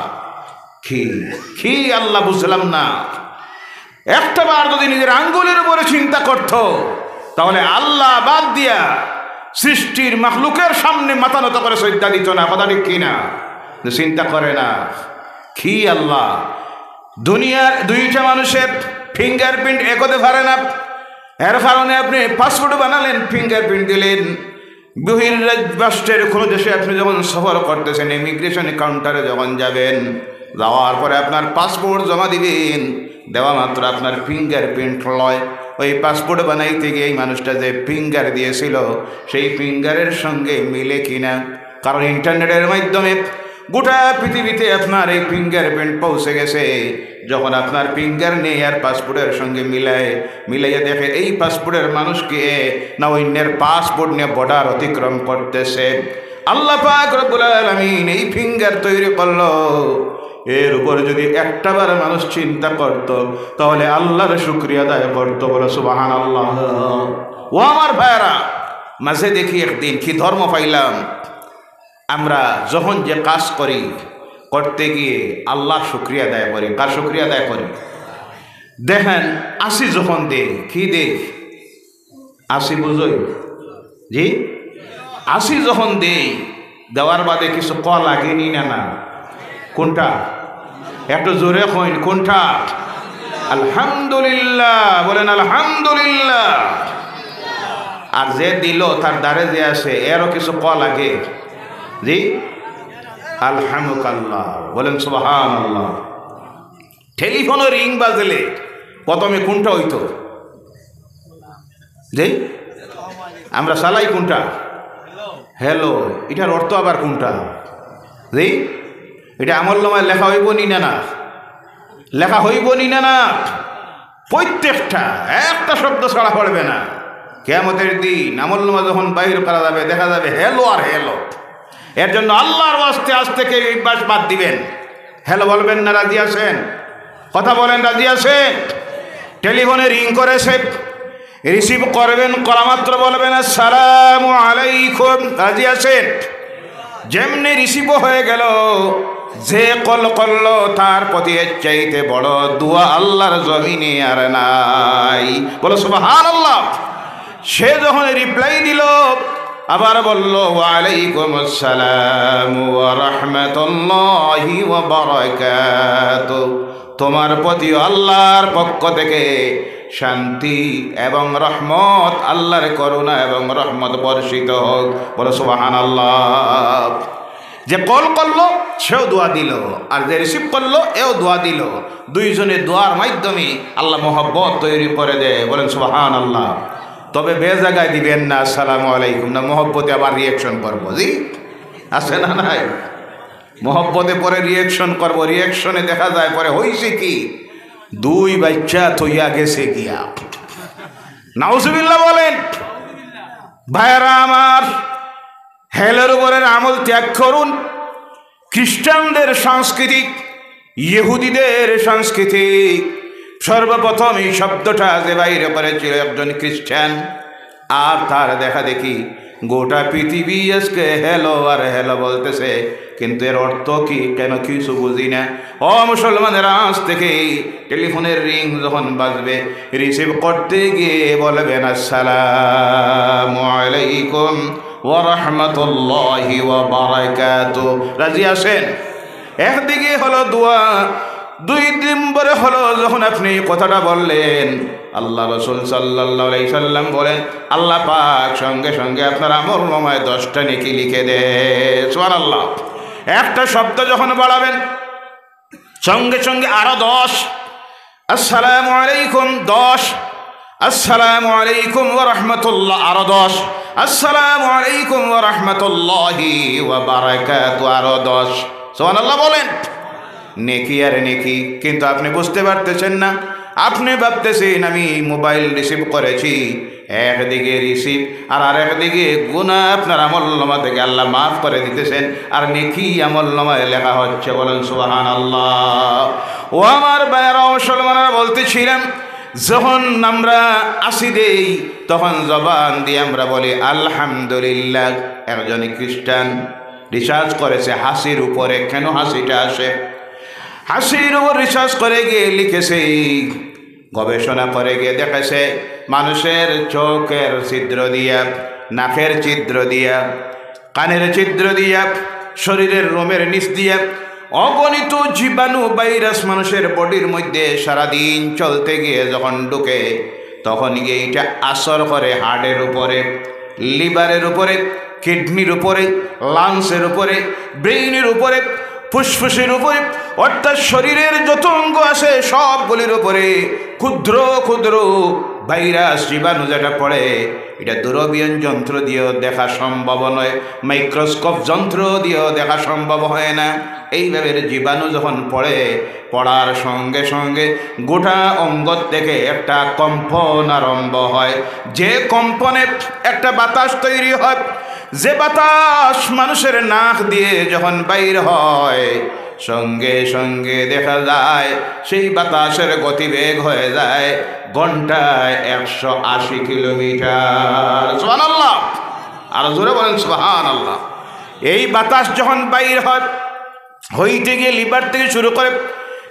কি, কি আল্লাহ বুঝলাম না। একটা বার যদি নিজের আঙ্গুলের উপরে চিন্তা করত, তাহলে আল্লাহ বাদ দিয়া সৃষ্টির মাখলুকের সামনে মাথা নত করে সজদা দিত না। কথা ঠিক কি না? যে চিন্তা করে না, কি আল্লাহ। দুনিয়ার দুইটা মানুষের ফিঙ্গারপ্রিন্ট এক হতে পারে না, এর কারণে আপনি পাসপোর্ট বানালেন, ফিঙ্গারপ্রিন্ট দিলেন, বহির রাজ-, রাষ্ট্রের কোনো দেশে আপনি যখন সফর করতেছেন, ইমিগ্রেশন কাউন্টারে যখন যাবেন, যাওয়ার পরে আপনার পাসপোর্ট জমা দিবেন, দেওয়া মাত্র আপনার ফিঙ্গারপ্রিন্ট লয়। ওই পাসপোর্ট বানাইতে গিয়ে এই মানুষটা যে ফিঙ্গার দিয়েছিল, সেই ফিঙ্গারের সঙ্গে মিলে কিনা। কারণ ইন্টারনেটের মাধ্যমে গোটা পৃথিবীতে আপনার এই ফিঙ্গারপ্রিন্ট পৌঁছে গেছে। যখন আপনার ফিঙ্গার নেই আর পাসপোর্টের সঙ্গে মিলায়, মিলাইয়া দেখে এই পাসপোর্টের মানুষ কে, না অন্যের পাসপোর্ট নিয়ে বর্ডার অতিক্রম করতেছে। আল্লাহ পাক রব্বুল আলামিন এই ফিঙ্গার তৈরি করলো, এর উপর যদি একটা বার মানুষ চিন্তা করত, তাহলে আল্লাহর শুকরিয়া আদায় করত। বলো সুবহানাল্লাহ। ও আমার ভাইরা, মাঝে দেখি একদিন কি ধর্ম পাইলাম। আমরা যখন যে কাজ করি, করতে গিয়ে আল্লাহর শুকরিয়া আদায় করি। কার শুকরিয়া আদায় করি? দেখেন, আশি যখন দেই, কি দেই? আশি বুঝই? জি, আশি যখন দেই, দেওয়ার বাদে কিছু কওয়া লাগে নি না? না, কোনটা? একটু জোরে কইন, কোনটা? আলহামদুলিল্লাহ, বলেন আলহামদুলিল্লাহ। আর যে দিল, তার দ্বারে যে আছে, এরও কিছু কওয়া লাগে? জি, আলহামুকাল্লাহ, বলেন সুবহানাল্লাহ। টেলিফোনে রিং বাজলে প্রথমে কোনটা হইতো? জি, আমরা চালাই কোনটা? হ্যালো। এটার অর্থ আবার কোনটা? জি, এটা আমল নামায় লেখা হইব নি না? না, লেখা হইব নি না? না, প্রত্যেকটা একটা শব্দ ছাড়া পড়বে না। কিয়ামতের দিন আমল নামা যখন বাইর করা যাবে, দেখা যাবে হ্যালো আর হ্যালো। এর জন্য আল্লাহর ওয়াস্তে আজ থেকে এই অভ্যাস বাদ দিবেন। হ্যালো বলবেন না, রাজি আছেন? কথা বলেন, রাজি আছেন? টেলিফোনে রিং করেছে, রিসিভ করবেন, করা মাত্র বলবেন আসসালামু আলাইকুম। রাজি আছেন? যেমনি রিসিভ হয়ে গেল, যে কল করলো তার প্রতি এর চাইতে বড় দোয়া আল্লাহর জমিনে আর নাই। বলো সুবহানাল্লাহ। সে যখন রিপ্লাই দিল, আবার বলল ওয়ালাইকুম আসসালাম ওয়া রাহমাতুল্লাহি ওয়া বারাকাতুহু। তোমার প্রতিও আল্লাহর পক্ষ থেকে শান্তি এবং রহমত, আল্লাহর করুণা এবং রহমত বর্ষিত হোক। বলো সুবহানাল্লাহ। যে কল করলো সেও দোয়া দিল, আর যে রিসিভ করলো এও দোয়া দিল। দুইজনে দোয়ার মাধ্যমে আল্লাহ মহব্বত তৈরি করে দেয়। বলেন সুবহানাল্লাহ। তবে বেজাগায় দিবেন না আসসালামু আলাইকুম, না মহব্বতে আবার রিয়াকশন করবো। জি, আছে না নাই? মহব্বতে পরে রিয়াকশন করবো, রিয়াকশনে দেখা যায় পরে হইছে কি, দুই বাচ্চা থইয়া গেছে গিয়া। নাউজুবিল্লাহ বলেন। ভাইরা আমার, হেলের উপরের আমল ত্যাগ করুন। খ্রিস্টানদের সংস্কৃতি, ইহুদিদের সংস্কৃতি, সর্বপ্রথম এই শব্দটা যে বাইরে করেছিল একজন খ্রিস্টান, আর তার দেখা দেখি গোটা পৃথিবী আজকে হ্যালো আর হ্যালো বলতেছে, কিন্তু এর অর্থ কি, কেন কিছু বুঝি না। ও মুসলমানের, আজ থেকে টেলিফোনের রিং যখন বাজবে, রিসিভ করতে গিয়ে বলবেন আসসালামু আলাইকুম ওয়া রাহমাতুল্লাহি ওয়া বারাকাতুহু। রাজি আছেন? একদিকে হলো দোয়া, দুই নম্বরে হলো যখন আপনি এই কথাটা বললেন, আল্লাহ রসুল সাল্লাল্লাহু আলাইহি সাল্লাম বলেন, আল্লাহ পাক সঙ্গে সঙ্গে আপনার আমল নামায় দশটা নেকি লিখে দেয়। সুবহানাল্লাহ। একটা শব্দ যখন বাড়াবেন, সঙ্গে সঙ্গে আরো দশ, আসসালামু আলাইকুম, দশ, আসসালামু আলাইকুম ওয়া রাহমাতুল্লাহ, আরো দশ, আসসালামু আলাইকুম ওয়া রাহমাতুল্লাহি ওয়া বারাকাতুহু, আরো দশ। সুবহানাল্লাহ বলেন। নেকি আর নেকি, কিন্তু আপনি বুঝতে পারতেছেন না। আপনি ভাবতেছেন আমি মোবাইল রিসিভ করেছি, একদিকে রিসিভ আর আরেকদিকে গুনাহ আপনার আমল নামা থেকে আল্লাহ মাফ করে দিতেছেন, আর নেকি আমল নামায় লেখা হচ্ছে। বলেন সুবহানাল্লাহ। ও আমার ভাইয়েরা, মুসলমানেরা, বলতেছিলাম, যখন আমরা আশি দেই, তখন জবান দিয়ে আমরা বলি আলহামদুলিল্লাহ। একজন খ্রিস্টান রিসার্চ করেছে হাসির উপরে, কেন হাসিটা আসে। হাসির উপর রিসার্চ করে গিয়ে লিখেছে, গবেষণা করে গিয়ে দেখেছে, মানুষের চোখের ছিদ্র দিয়া, নাকের ছিদ্র দিয়া, কানের ছিদ্র দিয়া, শরীরের রোমের নিচ দিয়া অগণিত জীবাণু, ভাইরাস মানুষের বডির মধ্যে সারাদিন চলতে গিয়ে যখন ঢুকে, তখন গিয়ে এটা আসর করে হার্টের উপরে, লিভারের উপরে, কিডনির উপরে, লাংসের উপরে, ব্রেইনের উপরে, ফুসফুসের উপরে, অর্থাৎ শরীরের যত অঙ্গ আছে সবগুলির উপরে ক্ষুদ্র ক্ষুদ্র ভাইরাস, জীবাণু যেটা পড়ে, এটা দূরবীন যন্ত্র দিয়েও দেখা সম্ভব নয়, মাইক্রোস্কোপ যন্ত্র দিয়েও দেখা সম্ভব হয় না। এইভাবে জীবাণু যখন পড়ে, পড়ার সঙ্গে সঙ্গে গোটা অঙ্গ থেকে একটা কম্পন আরম্ভ হয়। যে কম্পনে একটা বাতাস তৈরি হয়, যে বাতাস মানুষের নাক দিয়ে যখন বাইর হয়, সঙ্গে সঙ্গে দেখা যায় সেই বাতাসের গতিবেগ হয়ে যায় ঘন্টায় একশো আশি কিলোমিটার। সুবহানাল্লাহ। আর জোরে বলেন সুবহানাল্লাহ। এই বাতাস যখন বাইর হয়, হইতে গিয়ে লিভার থেকে শুরু করে,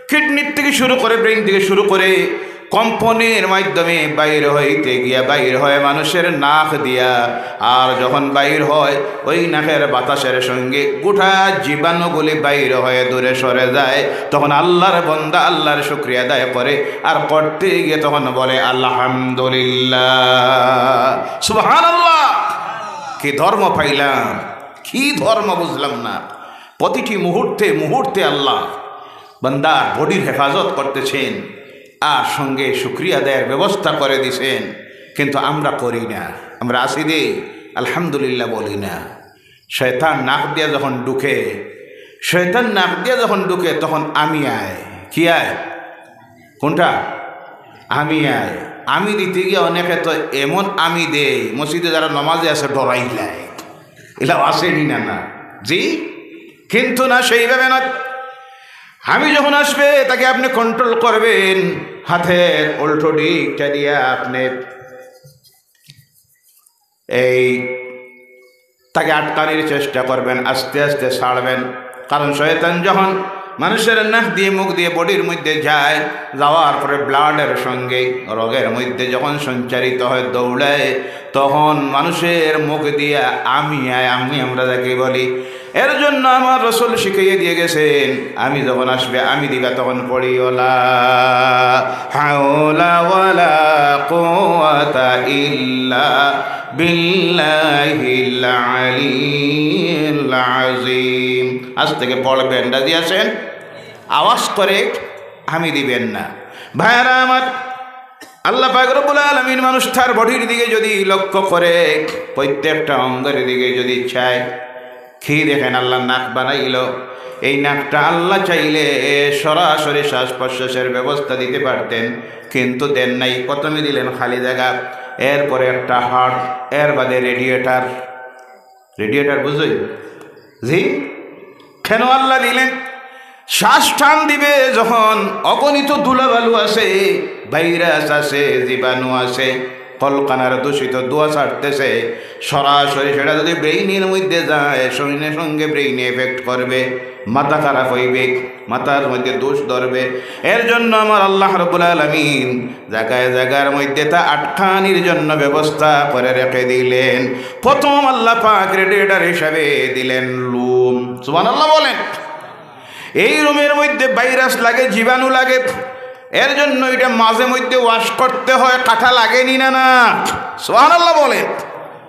কিডনির থেকে শুরু করে, ব্রেন থেকে শুরু করে, কম্পনের মাধ্যমে বাইর হইতে গিয়া বাইর হয় মানুষের নাক দিয়া। আর যখন বাইর হয়, ওই নাকের বাতাসের সঙ্গে গোটা জীবাণুগুলি বাইর হয়ে দূরে সরে যায়। তখন আল্লাহর বন্দা আল্লাহর শুকরিয়া আদায় করে, আর করতে গিয়ে তখন বলে, "আলহামদুলিল্লাহ, সুবহানাল্লাহ।" কি ধর্ম পাইলাম, কি ধর্ম বুঝলাম না। প্রতিটি মুহূর্তে মুহূর্তে আল্লাহ বান্দার বডির হেফাজত করতেছেন, আর সঙ্গে শুকরিয়া আদায়ের ব্যবস্থা করে দিছেন। কিন্তু আমরা করি না, আমরা আসি দে, আলহামদুলিল্লাহ বলি না। শয়তান নাক দিয়া যখন ঢুকে, শয়তান নাক দিয়া যখন ঢুকে, তখন আমি আয়। কি আয়? কোনটা? আমি আয়। আমি দিতে গিয়া অনেকে তো এমন আমি দেয়, মসজিদে যারা নমাজে আছে ডরাইলায়, এলা আসেনি না, না? জি, কিন্তু না, সেইভাবে না। আমি যখন আসবে, তাকে আপনি কন্ট্রোল করবেন, হাতের উল্টো দিকটা দিয়ে আপনি এই তাকে আটকানির চেষ্টা করবেন, আস্তে আস্তে ছাড়বেন। কারণ শয়তান যখন মানুষের নাক দিয়ে, মুখ দিয়ে, বডির মধ্যে যায়, যাওয়ার পরে ব্লাডের সঙ্গে রগের মধ্যে যখন সঞ্চারিত হয়, দৌড়ায়, তখন মানুষের মুখ দিয়া আমি আয়, আমি আমরা যাকে বলি। এর জন্য আমার রসুল শিখিয়ে দিয়ে গেছেন, আমি যখন আসবে, আমি দিবা, তখন পড়িও লা হাওলা ওয়ালা কুওয়াতা ইল্লা বিল্লাহিল আলিয়্যিল আযীম। আজ থেকে পড়বেন, রাজি আছেন? আওয়াজ করে আমি দিবেন না। ভাইরা আমার, আল্লাহ পাক রব্বুল আলামিন মানুষ তার বডির দিকে যদি লক্ষ্য করে, প্রত্যেকটা অঙ্গের দিকে যদি চায়, কি দেখেন, আল্লাহ নাক বানাইল। এই নাকটা আল্লাহ চাইলে সরাসরি শ্বাস প্রশ্বাসের ব্যবস্থা দিতে পারতেন, কিন্তু দেন নাই। প্রথমে দিলেন খালি জায়গা, এরপরে একটা হার্ট, এর বাদে রেডিয়েটর। রেডিয়েটর বুঝই? জি, কেন আল্লাহ দিলেন? শ্বাস টান দিবে যখন, অগণিত ধুলাবালু আছে, ভাইরাস আছে, জীবাণু আছে, কলকারখানার দূষিত ধোঁয়া ছাড়তেছে, সরাসরি সেটা যদি ব্রেইনের মধ্যে যায়, সঙ্গে সঙ্গে ব্রেইনে এফেক্ট করবে, মাথা খারাপ হইবে, মাথার মধ্যে দোষ ধরবে। এর জন্য আমার আল্লাহ রাব্বুল আলামিন জায়গায় জায়গার মধ্যে তা আটকানির জন্য ব্যবস্থা করে রেখে দিলেন। প্রথম আল্লাহ পাক রেডিয়েটর হিসাবে দিলেন লোম। সুবহানাল্লাহ বলেন। এই লোমের মধ্যে ভাইরাস লাগে, জীবাণু লাগে, এর জন্য এটা মাঝে মধ্যে ওয়াশ করতে হয়, কাটা লাগেনি না, না? সুবহানাল্লাহ বলেন।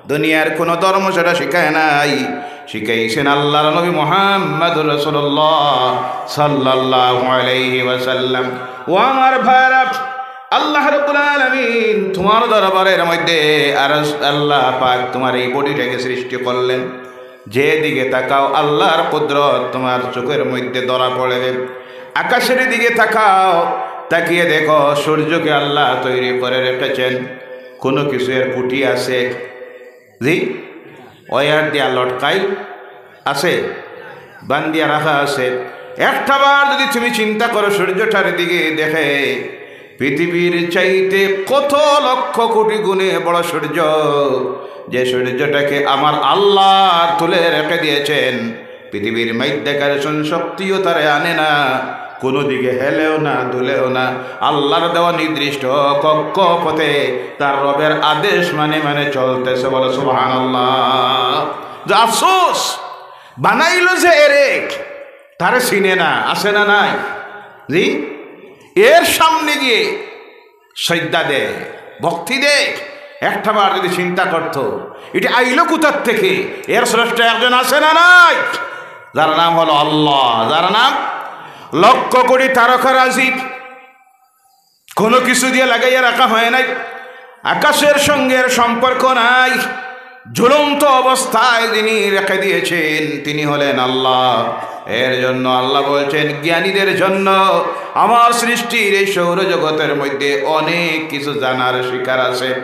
দুনিয়ার কোনো ধর্ম সেটা শিখায় নাই, শিখাইছেন আল্লাহর নবী মুহাম্মাদুর রাসূলুল্লাহ সাল্লাল্লাহু আলাইহি ওয়াসাল্লাম। ও আমার ভাইরা, আল্লাহ রাব্বুল আলামিন তোমার দরবারের মধ্যে আর আল্লাহ পাক তোমার এই বডিটাকে সৃষ্টি করলেন। যেদিকে তাকাও আল্লাহর কুদরত তোমার চোখের মধ্যে ধরা পড়বে। আকাশের দিকে তাকাও, তাকিয়ে দেখো সূর্যকে আল্লাহ তৈরি করে রেখেছেন। কোনো কিছু এর খুঁটি আছে? জি, ওয়্যার দিয়া লটকাই আছে, বান্ধিয়া রাখা আছে। একটা বার যদি তুমি চিন্তা করো সূর্যটার দিকে দেখে, পৃথিবীর চাইতে কত লক্ষ কোটি গুণে বড় সূর্য, যে সূর্যটাকে আমার আল্লাহ তুলে রেখে দিয়েছেন। পৃথিবীর মাধ্যাকর্ষণ শক্তিও তারে আনে না, কোনো দিকে হেলেও না, দুলেও না। আল্লাহর দেওয়া নির্দিষ্ট কক্ষপথে তার রবের আদেশ মানে মানে চলতেছে। বলো সুবহানাল্লাহ। যে আফসোস, বানাইলো যে এরে, তারে চিনে না, আছে না নাই? জি, এর সামনে গিয়ে সইজদা দে, ভক্তি দে। একটা বার যদি চিন্তা করতো, এটা আইলো কোথার থেকে, এর স্রষ্টা একজন আছে না নাই? যার নাম হলো আল্লাহ, যার নাম লক্ষ কোটি তারকা রাজি। কোনো কিছু দিয়ে লাগাইয়া রাখা হয় নাই। আকাশের সঙ্গে এর সম্পর্ক নাই। ঝুলন্ত অবস্থায় যিনি রেখে দিয়েছেন, তিনি হলেন আল্লাহ। এর জন্য আল্লাহ বলছেন, জ্ঞানীদের জন্য আমার সৃষ্টির এই সৌরজগতের মধ্যে অনেক কিছু জানার শিকার আছে।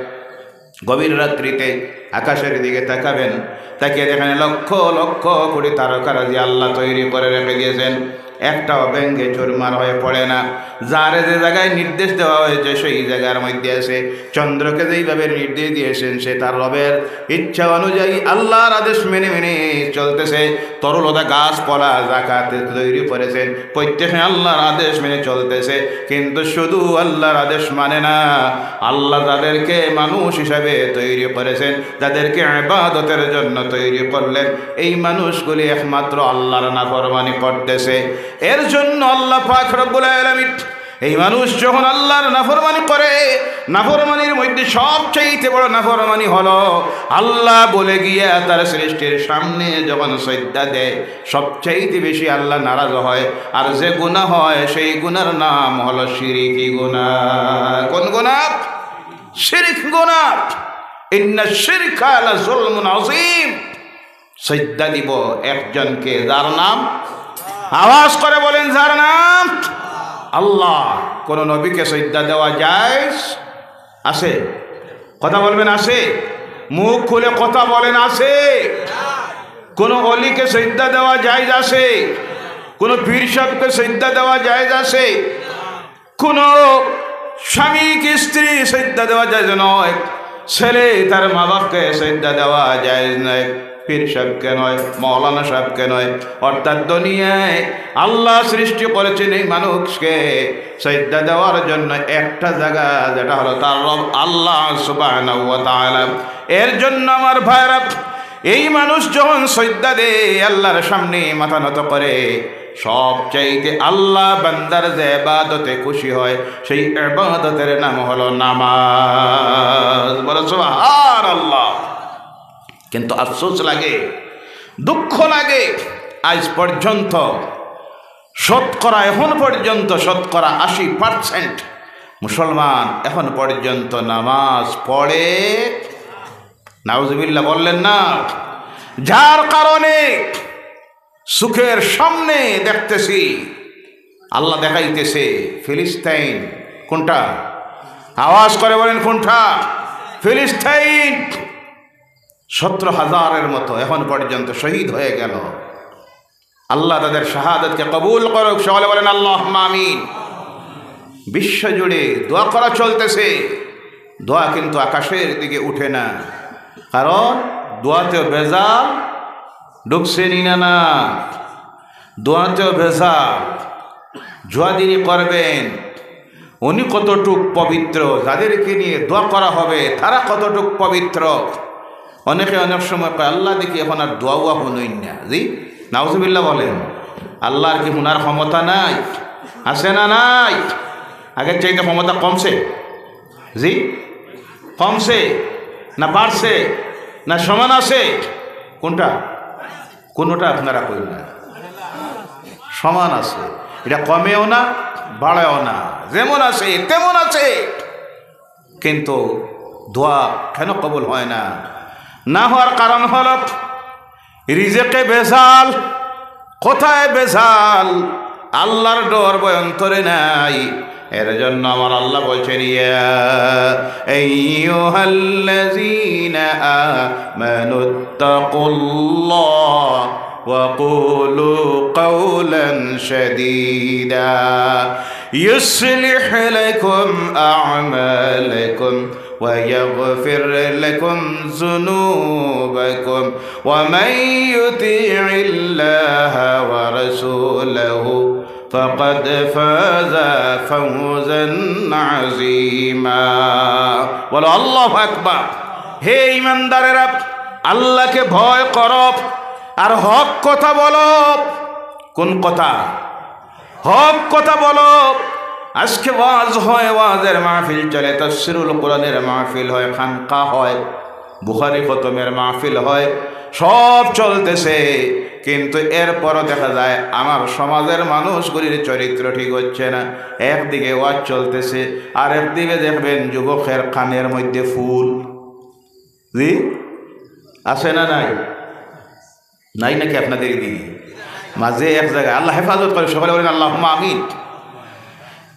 গভীর রাত্রিতে আকাশের দিকে তাকাবেন, তাকিয়ে দেখেন লক্ষ লক্ষ কোটি তারকারাজি আল্লাহ তৈরি করে রেখে দিয়েছেন, একটাও ভেঙে চুরমার হয়ে পড়ে না। যারে যে জায়গায় নির্দেশ দেওয়া হয়েছে, সেই জায়গার মধ্যে আছে। চন্দ্রকে যেইভাবে নির্দেশ দিয়েছেন, সে তার রবের ইচ্ছা অনুযায়ী আল্লাহর আদেশ মেনে মেনে চলতেছে। তরুলতা, গাছপালা যাকে তৈরি করেছেন, প্রত্যেকে আল্লাহর আদেশ মেনে চলতেছে, কিন্তু শুধু আল্লাহর আদেশ মানে না। আল্লাহ যাদেরকে মানুষ হিসাবে তৈরি করেছেন, যাদেরকে ইবাদতের জন্য তৈরি করলেন, এই মানুষগুলি একমাত্র আল্লাহর নাফরমানি করতেছে। এর জন্য আল্লাহ পাক রব্বুল আলামিন, এই মানুষ যখন আল্লাহর নাফরমানি করে, নাফরমানির মধ্যে সবচাইতে বড় নাফরমানি হলো আল্লাহ বলে গিয়া তার সৃষ্টির সামনে যখন সজদা দেয়, সবচাইতে বেশি আল্লাহ নারাজ হয়। আর যে গুনাহ হয়, সেই গুনার নাম হলো শিরিকি গুনাহ। কোন গুনাহ? শিরিক গুনাহ। ইন্না শিরকা লা যুলমুন আযীম। সজদা দিব একজনকে, যার নাম, আওয়াজ করে বলেন, যার নাম আল্লাহ। কোন নবীকে সজদা দেওয়া জায়েজ আছে? কথা বলবেন, আছে? মুখ খুলে কথা বলেন, আছে? কোন অলিকে সজদা দেওয়া জায়েজ আছে? কোন পীর সাহেবকে সজদা দেওয়া জায়েজ আছে? কোন স্বামীকে স্ত্রী সজদা দেওয়া জায়েজ নয়, ছেলে তার মা বাপকে সজদা দেওয়া জায়েজ নয়, পীর সাহেবকে নয়, মৌলানা সাহেবকে নয়। অর্থাৎ দুনিয়ায় আল্লাহ সৃষ্টি করেছেন এই মানুষকে সজদা দেওয়ার জন্য একটা জায়গা, যেটা হলো তার রব আল্লাহ সুবহানাহু ওয়া তাআলা। এর জন্য আমার ভাইরা, এই মানুষ যখন সজদা দেয়, আল্লাহর সামনে মাথা নত করে, সবচাইতে আল্লাহ বান্দার যে ইবাদতে খুশি হয়, সেই ইবাদতের নাম হলো নামাজ। বলো সুবহানাল্লাহ। কিন্তু আফসোস লাগে, দুঃখ লাগে, আজ পর্যন্ত শতকরা, এখন পর্যন্ত শতকরা আশি পার্সেন্ট মুসলমান এখন পর্যন্ত নামাজ পড়ে, নাউজুবিল্লাহ বললেন না, যার কারণে চোখের সামনে দেখতেছি আল্লাহ দেখাইতেছে ফিলিস্তাইন। কোনটা? আওয়াজ করে বলেন, কোনটা? ফিলিস্তাইন। সতেরো হাজারের মতো এখন পর্যন্ত শহীদ হয়ে গেল। আল্লাহ তাদের শাহাদাতকে কবুল করুক। সকলে বলেন, আল্লাহুম্মা আমিন। বিশ্বজুড়ে দোয়া করা চলতেছে, দোয়া কিন্তু আকাশের দিকে উঠে না, কারণ দোয়াতেও ভেজাল ঢুকছে নি না? না, দোয়াতেও ভেজাল। জুয়া যিনি করবেন, উনি কতটুক পবিত্র, যাদেরকে নিয়ে দোয়া করা হবে, তারা কতটুক পবিত্র। অনেকে অনেক সময় কয়, "আল্লাহ দেখি এখন আর দোয়া উয়া হুনইন না।" জি, নাউজুবিল্লাহ বলেন। আল্লাহর কি হুনার ক্ষমতা নাই? আছে না নাই? আগের চাইতে ক্ষমতা কমছে? জি, কমছে না বাড়ছে না সমান আছে? কোনটা? কোনোটা আপনারা কইন না। সমান আছে, এটা কমেও না, বাড়েও না, যেমন আছে তেমন আছে। কিন্তু দোয়া কেন কবুল হয় না? না হওয়ার কারণ হলো রিজেকে ভেজাল, কথায় ভেজাল, আল্লাহর ডর ভয় অন্তরে নাই। এর জন্য আমার আল্লাহ বলছেন, ইয়া আইয়ুহাল্লাযীনা আমানুত্তাকুল্লাহ ওয়া কুলু কাওলান সাদীদা। يصلح لكم أعمالكم ويغفر لكم ذنوبكم ومن يطع الله ورسوله فقد فاز فوزا عظيما। বলো, আল্লাহু আকবার। হে ইমানদারেরা, আল্লাহকে ভয় করো আর হক কথা বলো। কোন কথা? হক কথা বলো। আজকে ওয়াজ হয়, ওয়াজের মাহফিল চলে, তাফসিরুল কোরআনের মাহফিল হয়, খানকা হয়, বুখারি খতমের মাহফিল হয়, সব চলতেছে, কিন্তু এরপরও দেখা যায় আমার সমাজের মানুষগুলির চরিত্র ঠিক হচ্ছে না। একদিকে ওয়াজ চলতেছে, আর একদিকে দেখবেন যুবকের কানের মধ্যে ফুল। জি, আছে না নাই? নাই নাকি আপনাদের এদিকে? মাঝে এক জায়গায়, আল্লাহ হেফাজত করে, সকলে বলেন আল্লাহুম্মা আমিন।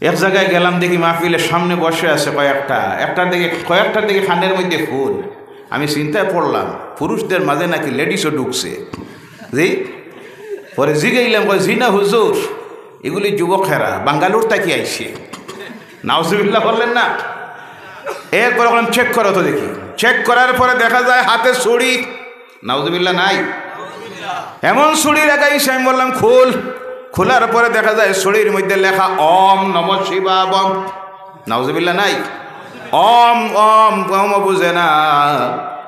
এক জায়গায় গেলাম, দেখি মাহফিলের সামনে বসে আছে কয়েকটা, একটার দিকে, কয়েকটার দিকে কানের মধ্যে ফুল। আমি চিন্তায় পড়লাম, পুরুষদের মাঝে নাকি লেডিসও ঢুকছে। জি, পরে জিগাইলাম, কয়, "জি না হুজুর, এগুলি যুবকেরা, বাঙ্গালোর থাকি আইছে।" নাউজুবিল্লাহ বললেন না? এরপরে বললাম, "চেক করো তো দেখি।" চেক করার পরে দেখা যায় হাতে ছুরি। নাউজুবিল্লাহ নাই? এমন ছুরি লাগাইছে, আমি বললাম, "খুল।" খোলার পরে দেখা যায় ছুরির মধ্যে লেখা ওম নমঃ শিবায়। নাউজুবিল্লাহ নাই? ওম, ওম, ওম বুঝে না,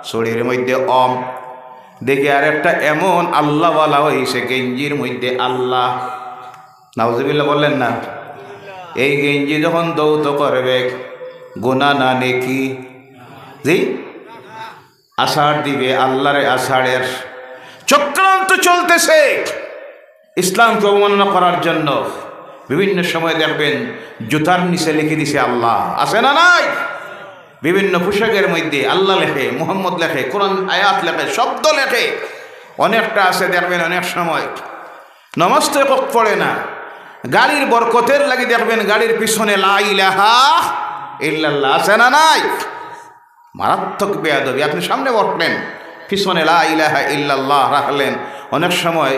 ছুরির মধ্যে ওম। দেখি আর একটা এমন আল্লাহওয়ালা হইছে, গেঞ্জির মধ্যে আল্লাহ। নাউজুবিল্লাহ বললেন না? এই গেঞ্জি যখন ধৌত করবে, গুনা না নেকি? জি, আছাড় দিবে, আল্লাহরে আছাড়ের চক্রান্ত চলতেছে ইসলামকে অবমাননা করার জন্য। বিভিন্ন সময় দেখবেন জুতার নিচে লিখে দিছে আল্লাহ, আছে না নাই? বিভিন্ন পোশাকের মধ্যে আল্লাহ লেখে, মুহাম্মদ লেখে, কোরআন আয়াত লেখে, শব্দ লেখে। অনেকটা আছে দেখবেন অনেক সময় নমাজ তো একক পড়ে না, গাড়ির বরকতের লাগি দেখবেন গাড়ির পিছনে লা ইলাহা ইল্লাল্লাহ, আছে না নাই? মারাত্মক বেয়াদবি। আপনি সামনে বসলেন, পিছনে লা ইলাহা ইল্লাল্লাহ রাখলেন। অনেক সময়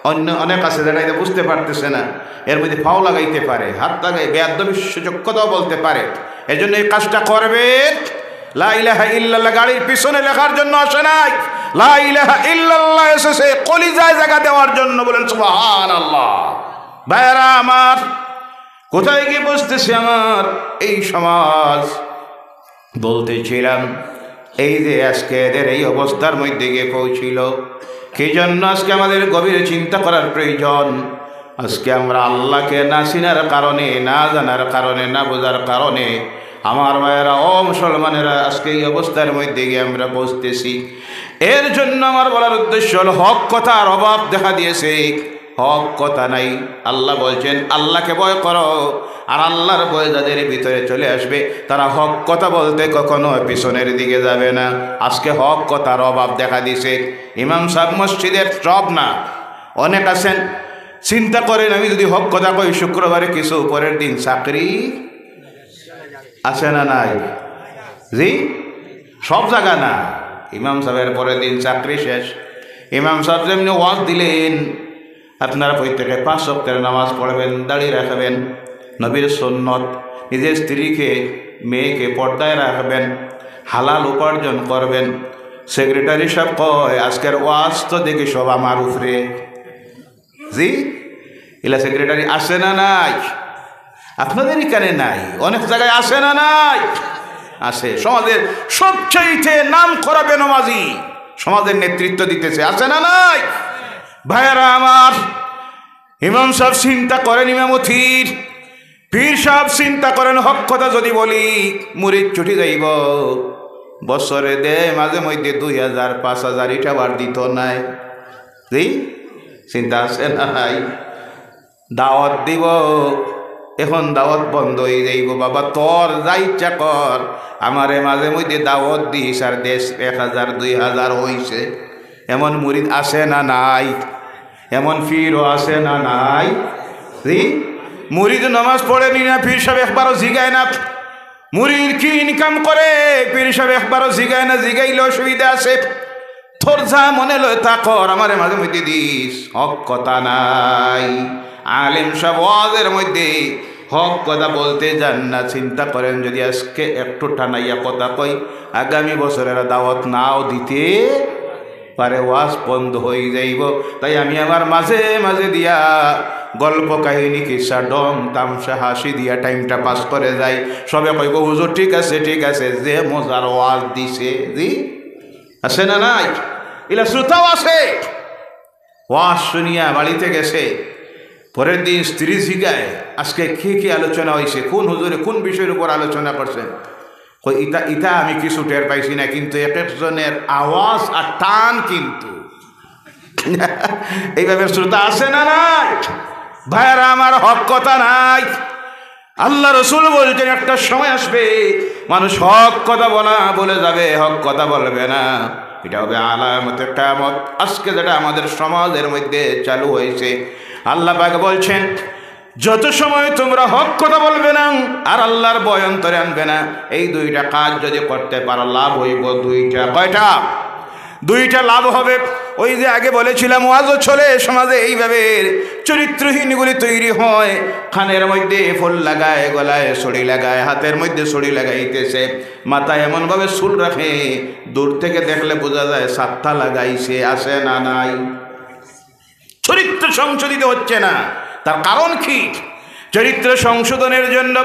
অন্য অনেক আছে যেটা এটা বুঝতে পারতেছে না, এর মধ্যে পাও লাগাইতে পারে, হাত লাগাই, বেয়াদবি সূচক কথাও বলতে পারে। এজন্য এই কাজটা করবেন। লা ইলাহা ইল্লাল্লাহ গাড়ির পিছনে লেখার জন্য আসে নাই, লা ইলাহা ইল্লাল্লাহ এসেছে কলিজায় জায়গা দেওয়ার জন্য। বলেন সুবহানাল্লাহ। ভাইরা আমার, কোথায় গিয়ে বসতেছে আমার এই সমাজ? বলতেছিলাম, এই যে আজকে এদের এই অবস্থার মধ্যে গিয়ে পৌঁছিল, কি জন্য আজকে আমাদের গভীরে চিন্তা করার প্রয়োজন। আজকে আমরা আল্লাহকে না চিনার কারণে, না জানার কারণে, না বোঝার কারণে আমার ভাইয়েরা, ও মুসলমানেরা, আজকে এই অবস্থার মধ্যে গিয়ে আমরা পৌঁছতেছি। এর জন্য আমার বলার উদ্দেশ্য হলো, হক কথার অভাব দেখা দিয়েছে, হক কথা নাই। আল্লাহ বলছেন, আল্লাহকে ভয় করো, আর আল্লাহর ভয় যাদের ভিতরে চলে আসবে, তারা হক কথা বলতে কখনো পিছনের দিকে যাবে না। আজকে হক কথার অভাব দেখা দিছে। ইমাম সাহেব মসজিদের সব না, অনেক আছেন চিন্তা করেন, আমি যদি হক কথা কই, শুক্রবারে কিছু, পরের দিন চাকরি আছে না নাই? জি, সব জায়গা না। ইমাম সাহেবের পরের দিন চাকরি শেষ। ইমাম সাহেব যেমনি ওয়াজ দিলেন, আপনারা প্রত্যেকে পাঁচ ওয়াক্তের নামাজ পড়বেন, দাড়ি রাখবেন, নবীর সুন্নত, নিজের স্ত্রীকে, মেয়েকে পর্দায় রাখবেন, হালাল উপার্জন করবেন। সেক্রেটারি সাহেব কয়, আজকের ওয়াজ তো দেখি সব আমার উপরে। জি, ইলা সেক্রেটারি আছে না নাই? আপনাদের এখানে নাই, অনেক জায়গায় আছে না নাই? আছে। সমাজের সবচাইতে নাম করা বেনমাজি, সমাজের নেতৃত্ব দিতেছে, আছে না নাই? ভাইয়েরা আমার, ইমাম সাহেব চিন্তা করেন, ইমামতির পীর সাহেব চিন্তা করেন, হক কথা যদি বলি, মুরিদ ছুটি যাইব। বছরে দেয় মাঝে মধ্যে দুই হাজার, পাঁচ হাজার, ইটা আবার দিত নাই। জি, চিন্তা আছে না নাই? দাওয়াত দিব, এখন দাওয়াত বন্ধ হয়ে যাইব। বাবা, তোর যা ইচ্ছা কর, আমারে মাঝে মধ্যে দাওয়াত দিস, আর দেশ এক হাজার, দুই হাজার হইছে, এমন মুরিদ আছে না নাই? এমন পীরও আছে না নাই? জি, মুরিদ নামাজ পড়েনি না, পীর সাহেব একবারও জিগায় না। মুরিদ কি ইনকাম করে, পীর সাহেব একবারও জিগায় না, জিগাইলে অসুবিধা আছে। তোর যা মনে লয় তা কর, আমারে মাঝে মধ্যে দিস, হক কথা নাই। আলেম সাহেব ওয়াজের মধ্যে হক কথা বলতে যান না। চিন্তা করেন, যদি আজকে একটু টানাইয়া কথা কই, আগামী বছর এরা দাওয়াত নাও দিতে পারে, ওয়াজ বন্ধ হয়ে যাইব। তাই আমি আমার মাঝে মাঝে দিয়া গল্প কাহিনী, কিসা, ঢং তামশা, হাসি দিয়া টাইমটা পাস করে যাই। সবে কইব, "হুজুর, ঠিক আছে, ঠিক আছে, যে মজার ওয়াজ দিছে।" জি, আছে না নাই? ইলা শ্রোতাও আছে। ওয়াজ শুনিয়া বাড়িতে গেছে, পরের দিন স্ত্রী জিগায়, "আজকে কি কি আলোচনা হয়েছে, কোন হুজুরে কোন বিষয়ের উপর আলোচনা করছেন?" কই, "ইতা, ইতা আমি কিছু টের পাইছি না, কিন্তু এক একজনের আওয়াজ আর টান কিন্তু।" এইভাবে শ্রোতা আছে না নাই? ভাইরা আমার, হক কথা নাই। আল্লাহ রসুল বলছেন, একটা সময় আসবে, মানুষ হক কথা বলা ভুলে যাবে, হক কথা বলবে না। এটা হবে আলামতে কিয়ামত। আজকে যেটা আমাদের সমাজের মধ্যে চালু হয়েছে, আল্লাহ পাক বলছেন, যত সময় তোমরা হক কথা বলবে না আর আল্লাহর ভয় অন্তরে আনবে না, এই দুইটা কাজ যদি করতে পারো, লাভ হইব দুইটা। কয়টা? দুইটা লাভ হবে। ওই যে আগে বলেছিলাম, ওয়াজও চলে সমাজে, এইভাবে চরিত্রহীনগুলি তৈরি হয়। কানের মধ্যে ফুল লাগায়, গলায় ছড়ি লাগায়, হাতের মধ্যে ছড়ি লাগাইতেছে, মাথায় এমনভাবে চুল রাখে, দূর থেকে দেখলে বোঝা যায় ছাতা লাগাইছে। আছে না নাই? চরিত্র সংশোধিত হচ্ছে না। তার কারণ কি? চরিত্র সংশোধনের জন্য,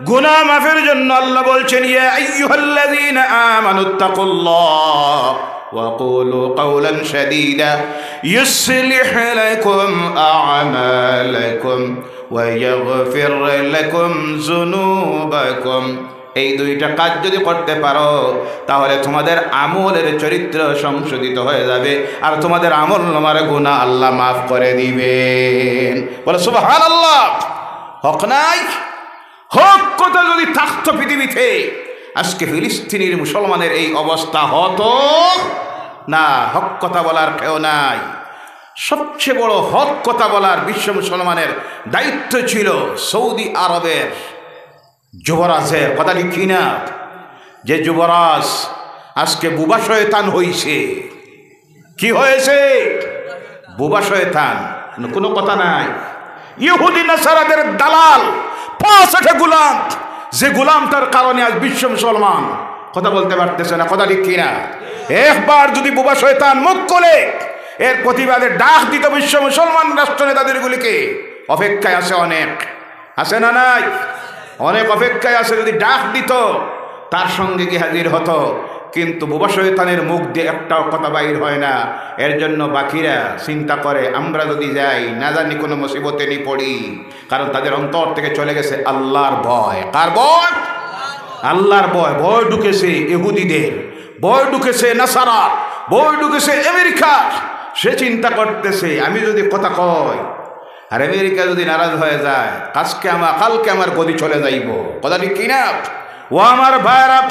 গুনাহ মাফের জন্য আল্লাহ বলছেন, "ইয়া আইয়ুহাল্লাযীনা আমানুত্তাকুল্লাহ ওয়া কুলু কাওলান সাদীদা ইউসলিহ লাকুম আমালাকুম ওয়া ইয়াগফির লাকুম যুনুবাকুম।" এই দুইটা কাজ যদি করতে পারো, তাহলে তোমাদের আমলের চরিত্র সংশোধিত হয়ে যাবে, আর তোমাদের আমল নামার গুনাহ আল্লাহ মাফ করে দিবেন। বলো, "সুবহানাল্লাহ।" হক নাই? হক কথা যদি থাকতো পৃথিবীতে, আজকে ফিলিস্তিনির মুসলমানের এই অবস্থা হতো না। হক কথা বলার কেউ নাই। সবচেয়ে বড় হক কথা বলার বিশ্ব মুসলমানের দায়িত্ব ছিল সৌদি আরবের যুবরাজের। কথা ঠিক কি না? যে যুবরাজ আজকে বুবা শয়তান হইছে। কি হয়েছে? বুবা শয়তান। কোনো কথা নাই। ইহুদি নাসারাদের দালাল, পাঁচ আটে গোলাম, যে গোলামটার কারণে আজ বিশ্ব মুসলমান কথা বলতে পারতেছে না। কথা ঠিক কি না? একবার যদি বুবা শয়তান মুখ খোলে, এর প্রতিবাদে ডাক দিত বিশ্ব মুসলমান রাষ্ট্র নেতাদের গুলিকে। অপেক্ষায় আছে অনেক, আছে না নাই? অনেক অপেক্ষায় আছে, যদি ডাক দিত, তার সঙ্গে গিয়ে হাজির হতো। কিন্তু বুবা শয়তানের মুখ দিয়ে একটাও কথা বাইর হয় না। এর জন্য বাকিরা চিন্তা করে, আমরা যদি যাই, না জানি কোনো মুসিবতে নি পড়ি, কারণ তাদের অন্তর থেকে চলে গেছে আল্লাহর ভয়। কার ভয়? আল্লাহর ভয়। ভয় ঢুকেছে ইহুদিদের, ভয় ঢুকেছে নাসারা, ভয় ঢুকেছে আমেরিকা। সে চিন্তা করতেছে, আমি যদি কথা কই, আর আমেরিকা যদি নারাজ হয়ে যায়, আজকে আমার, কালকে আমার গদি চলে যাইব। কথা ঠিক কি না? ও আমার ভাইরা,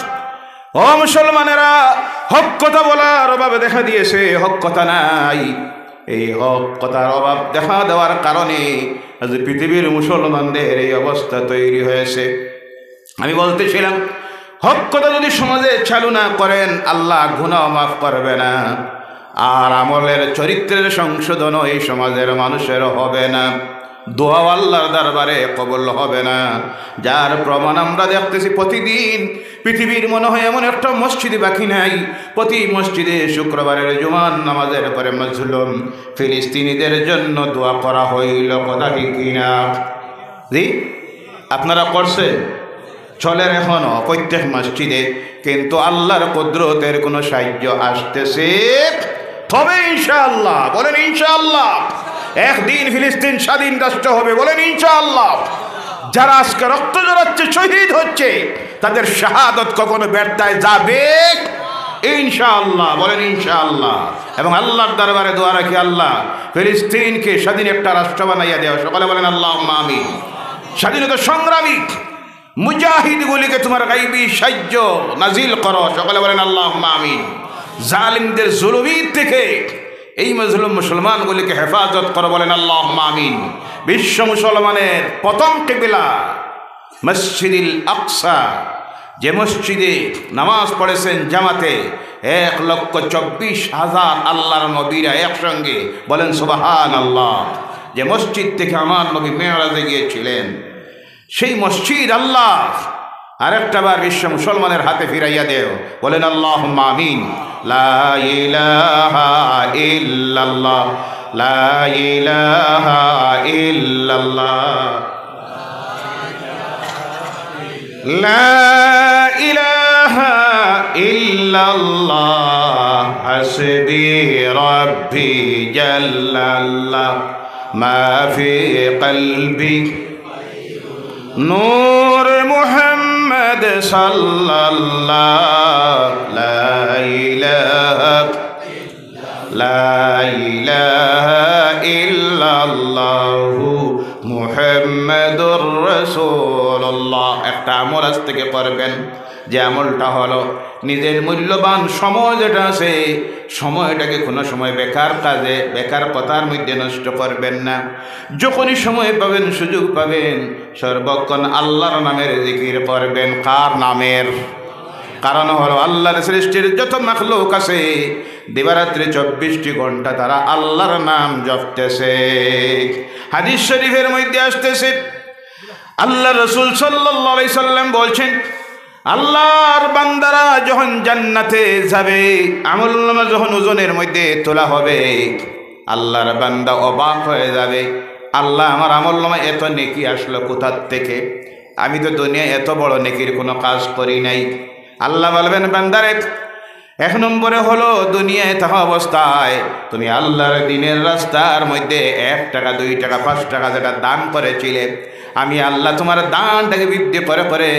ও মুসলমানেরা, হক কথা বলার অভাবে দেখা দিয়েছে, হক কথা নাই। এই হক কথার অভাব দেখা দেওয়ার কারণে আজ পৃথিবীর মুসলমানদের এই অবস্থা তৈরি হয়েছে। আমি বলতেছিলাম, হক কথা যদি সমাজে চালু না করেন, আল্লাহ গুনাহ মাফ করবে না, আর আমলের চরিত্রের সংশোধনও এই সমাজের মানুষের হবে না, দোয়াও আল্লাহর দরবারে কবুল হবে না। যার প্রমাণ আমরা দেখতেছি প্রতিদিন। পৃথিবীর মনে হয় এমন একটা মসজিদ বাকি নাই, প্রতি মসজিদে শুক্রবারের জুমার নামাজের পরে মজলুম ফিলিস্তিনিদের জন্য দোয়া করা হইল। কথা ঠিক কি না? জি, আপনারা করছেন? চলের এখনো প্রত্যেক মসজিদে, কিন্তু আল্লাহর কুদরতের কোনো সাহায্য আসতেছে তবে ইনশাআল্লাহ। বলেন ইনশাআল্লাহ। একদিন ফিলিস্তিন স্বাধীন রাষ্ট্র হবে। বলেন ইনশাআল্লাহ। যারা আজকে রক্ত ঝরাচ্ছে, শহীদ হচ্ছে, তাদের শাহাদত কখনো ব্যর্থায় যাবে ইনশাআল্লাহ। বলেন ইনশাআল্লাহ। এবং আল্লাহর দরবারে দোয়া রাখি, আল্লাহ, ফিলিস্তিনকে স্বাধীন একটা রাষ্ট্র বানাইয়া দেও। সকলে বলেন আল্লাহুম্মা আমিন। স্বাধীনতা সংগ্রামী মুজাহিদগুলিকে তোমার গাইবি সাহায্য নাজিল করো। সকলে বলেন আল্লাহুম্মা আমিন। জালিমদের জুলুমির থেকে এই মজলুম মুসলমানগুলিকে হেফাজত করো। বলেন আল্লাহুম্মা আমিন। বিশ্ব মুসলমানের প্রথম কিবলা মসজিদুল আকসা, যে মসজিদে নামাজ পড়েছেন জামাতে এক লক্ষ চব্বিশ হাজার আল্লাহর নবীরা একসঙ্গে। বলেন সুবহানাল্লাহ। যে মসজিদ থেকে আমার নবী মেরাজে গিয়েছিলেন, সেই মসজিদ আল্লাহ আরেকটা বার বিশ্ব মুসলমানের হাতে ফিরাইয়া দেও। বলেন আল্লাহুম্মা আমিন। লা ইলাহা ইল্লাল্লাহ, লা ইলাহা ইল্লাল্লাহ, লা ইলাহা ইল্লাল্লাহ, হাসবি রাব্বি জাল্লাল্লাহ, মা ফি কলবি নূর মুহাম্মদ। محمد صلى الله، لا إله، لا إله إلا الله محمد رسول الله। একটা আমল আজ থেকে করবেন, যে আমলটা হলো নিজের মূল্যবান সময় যেটা আছে, সময়টাকে কোনো সময় বেকার কাজে, বেকার কথার মধ্যে নষ্ট করবেন না। যখনই সময় পাবেন, সুযোগ পাবেন, সর্বক্ষণ আল্লাহর নামের জিকির করবেন। কার নামের? কারণ হলো আল্লাহর সৃষ্টির যত মাখলুক আছে, দিবারাত্রি চব্বিশটি ঘন্টা তারা আল্লাহর নাম জপতেছে। হাদিস শরীফের মধ্যে আসতেছে, আল্লাহর রাসূল সাল্লাল্লাহু আলাইহি সাল্লাম বলছেন, আল্লাহর বান্দারা যখন জান্নাতে যাবে, আমলনামা যখন ওজনের মধ্যে তোলা হবে, আল্লাহর বান্দা অবাক হয়ে যাবে, "আল্লাহ, আমার আমলনামায় এত নেকি আসলো কোথার থেকে? আমি তো দুনিয়ায় এত বড় নেকির কোনো কাজ করি নাই।" আল্লাহ বলবেন, "বান্দারে, এক নম্বরে হলো দুনিয়ায় থাকা অবস্থায় তুমি আল্লাহর দ্বীনের রাস্তার মধ্যে এক টাকা, দুই টাকা, পাঁচ টাকা যেটা দান করেছিলে, আমি আল্লাহ তোমার দানটাকে বৃদ্ধি করে করে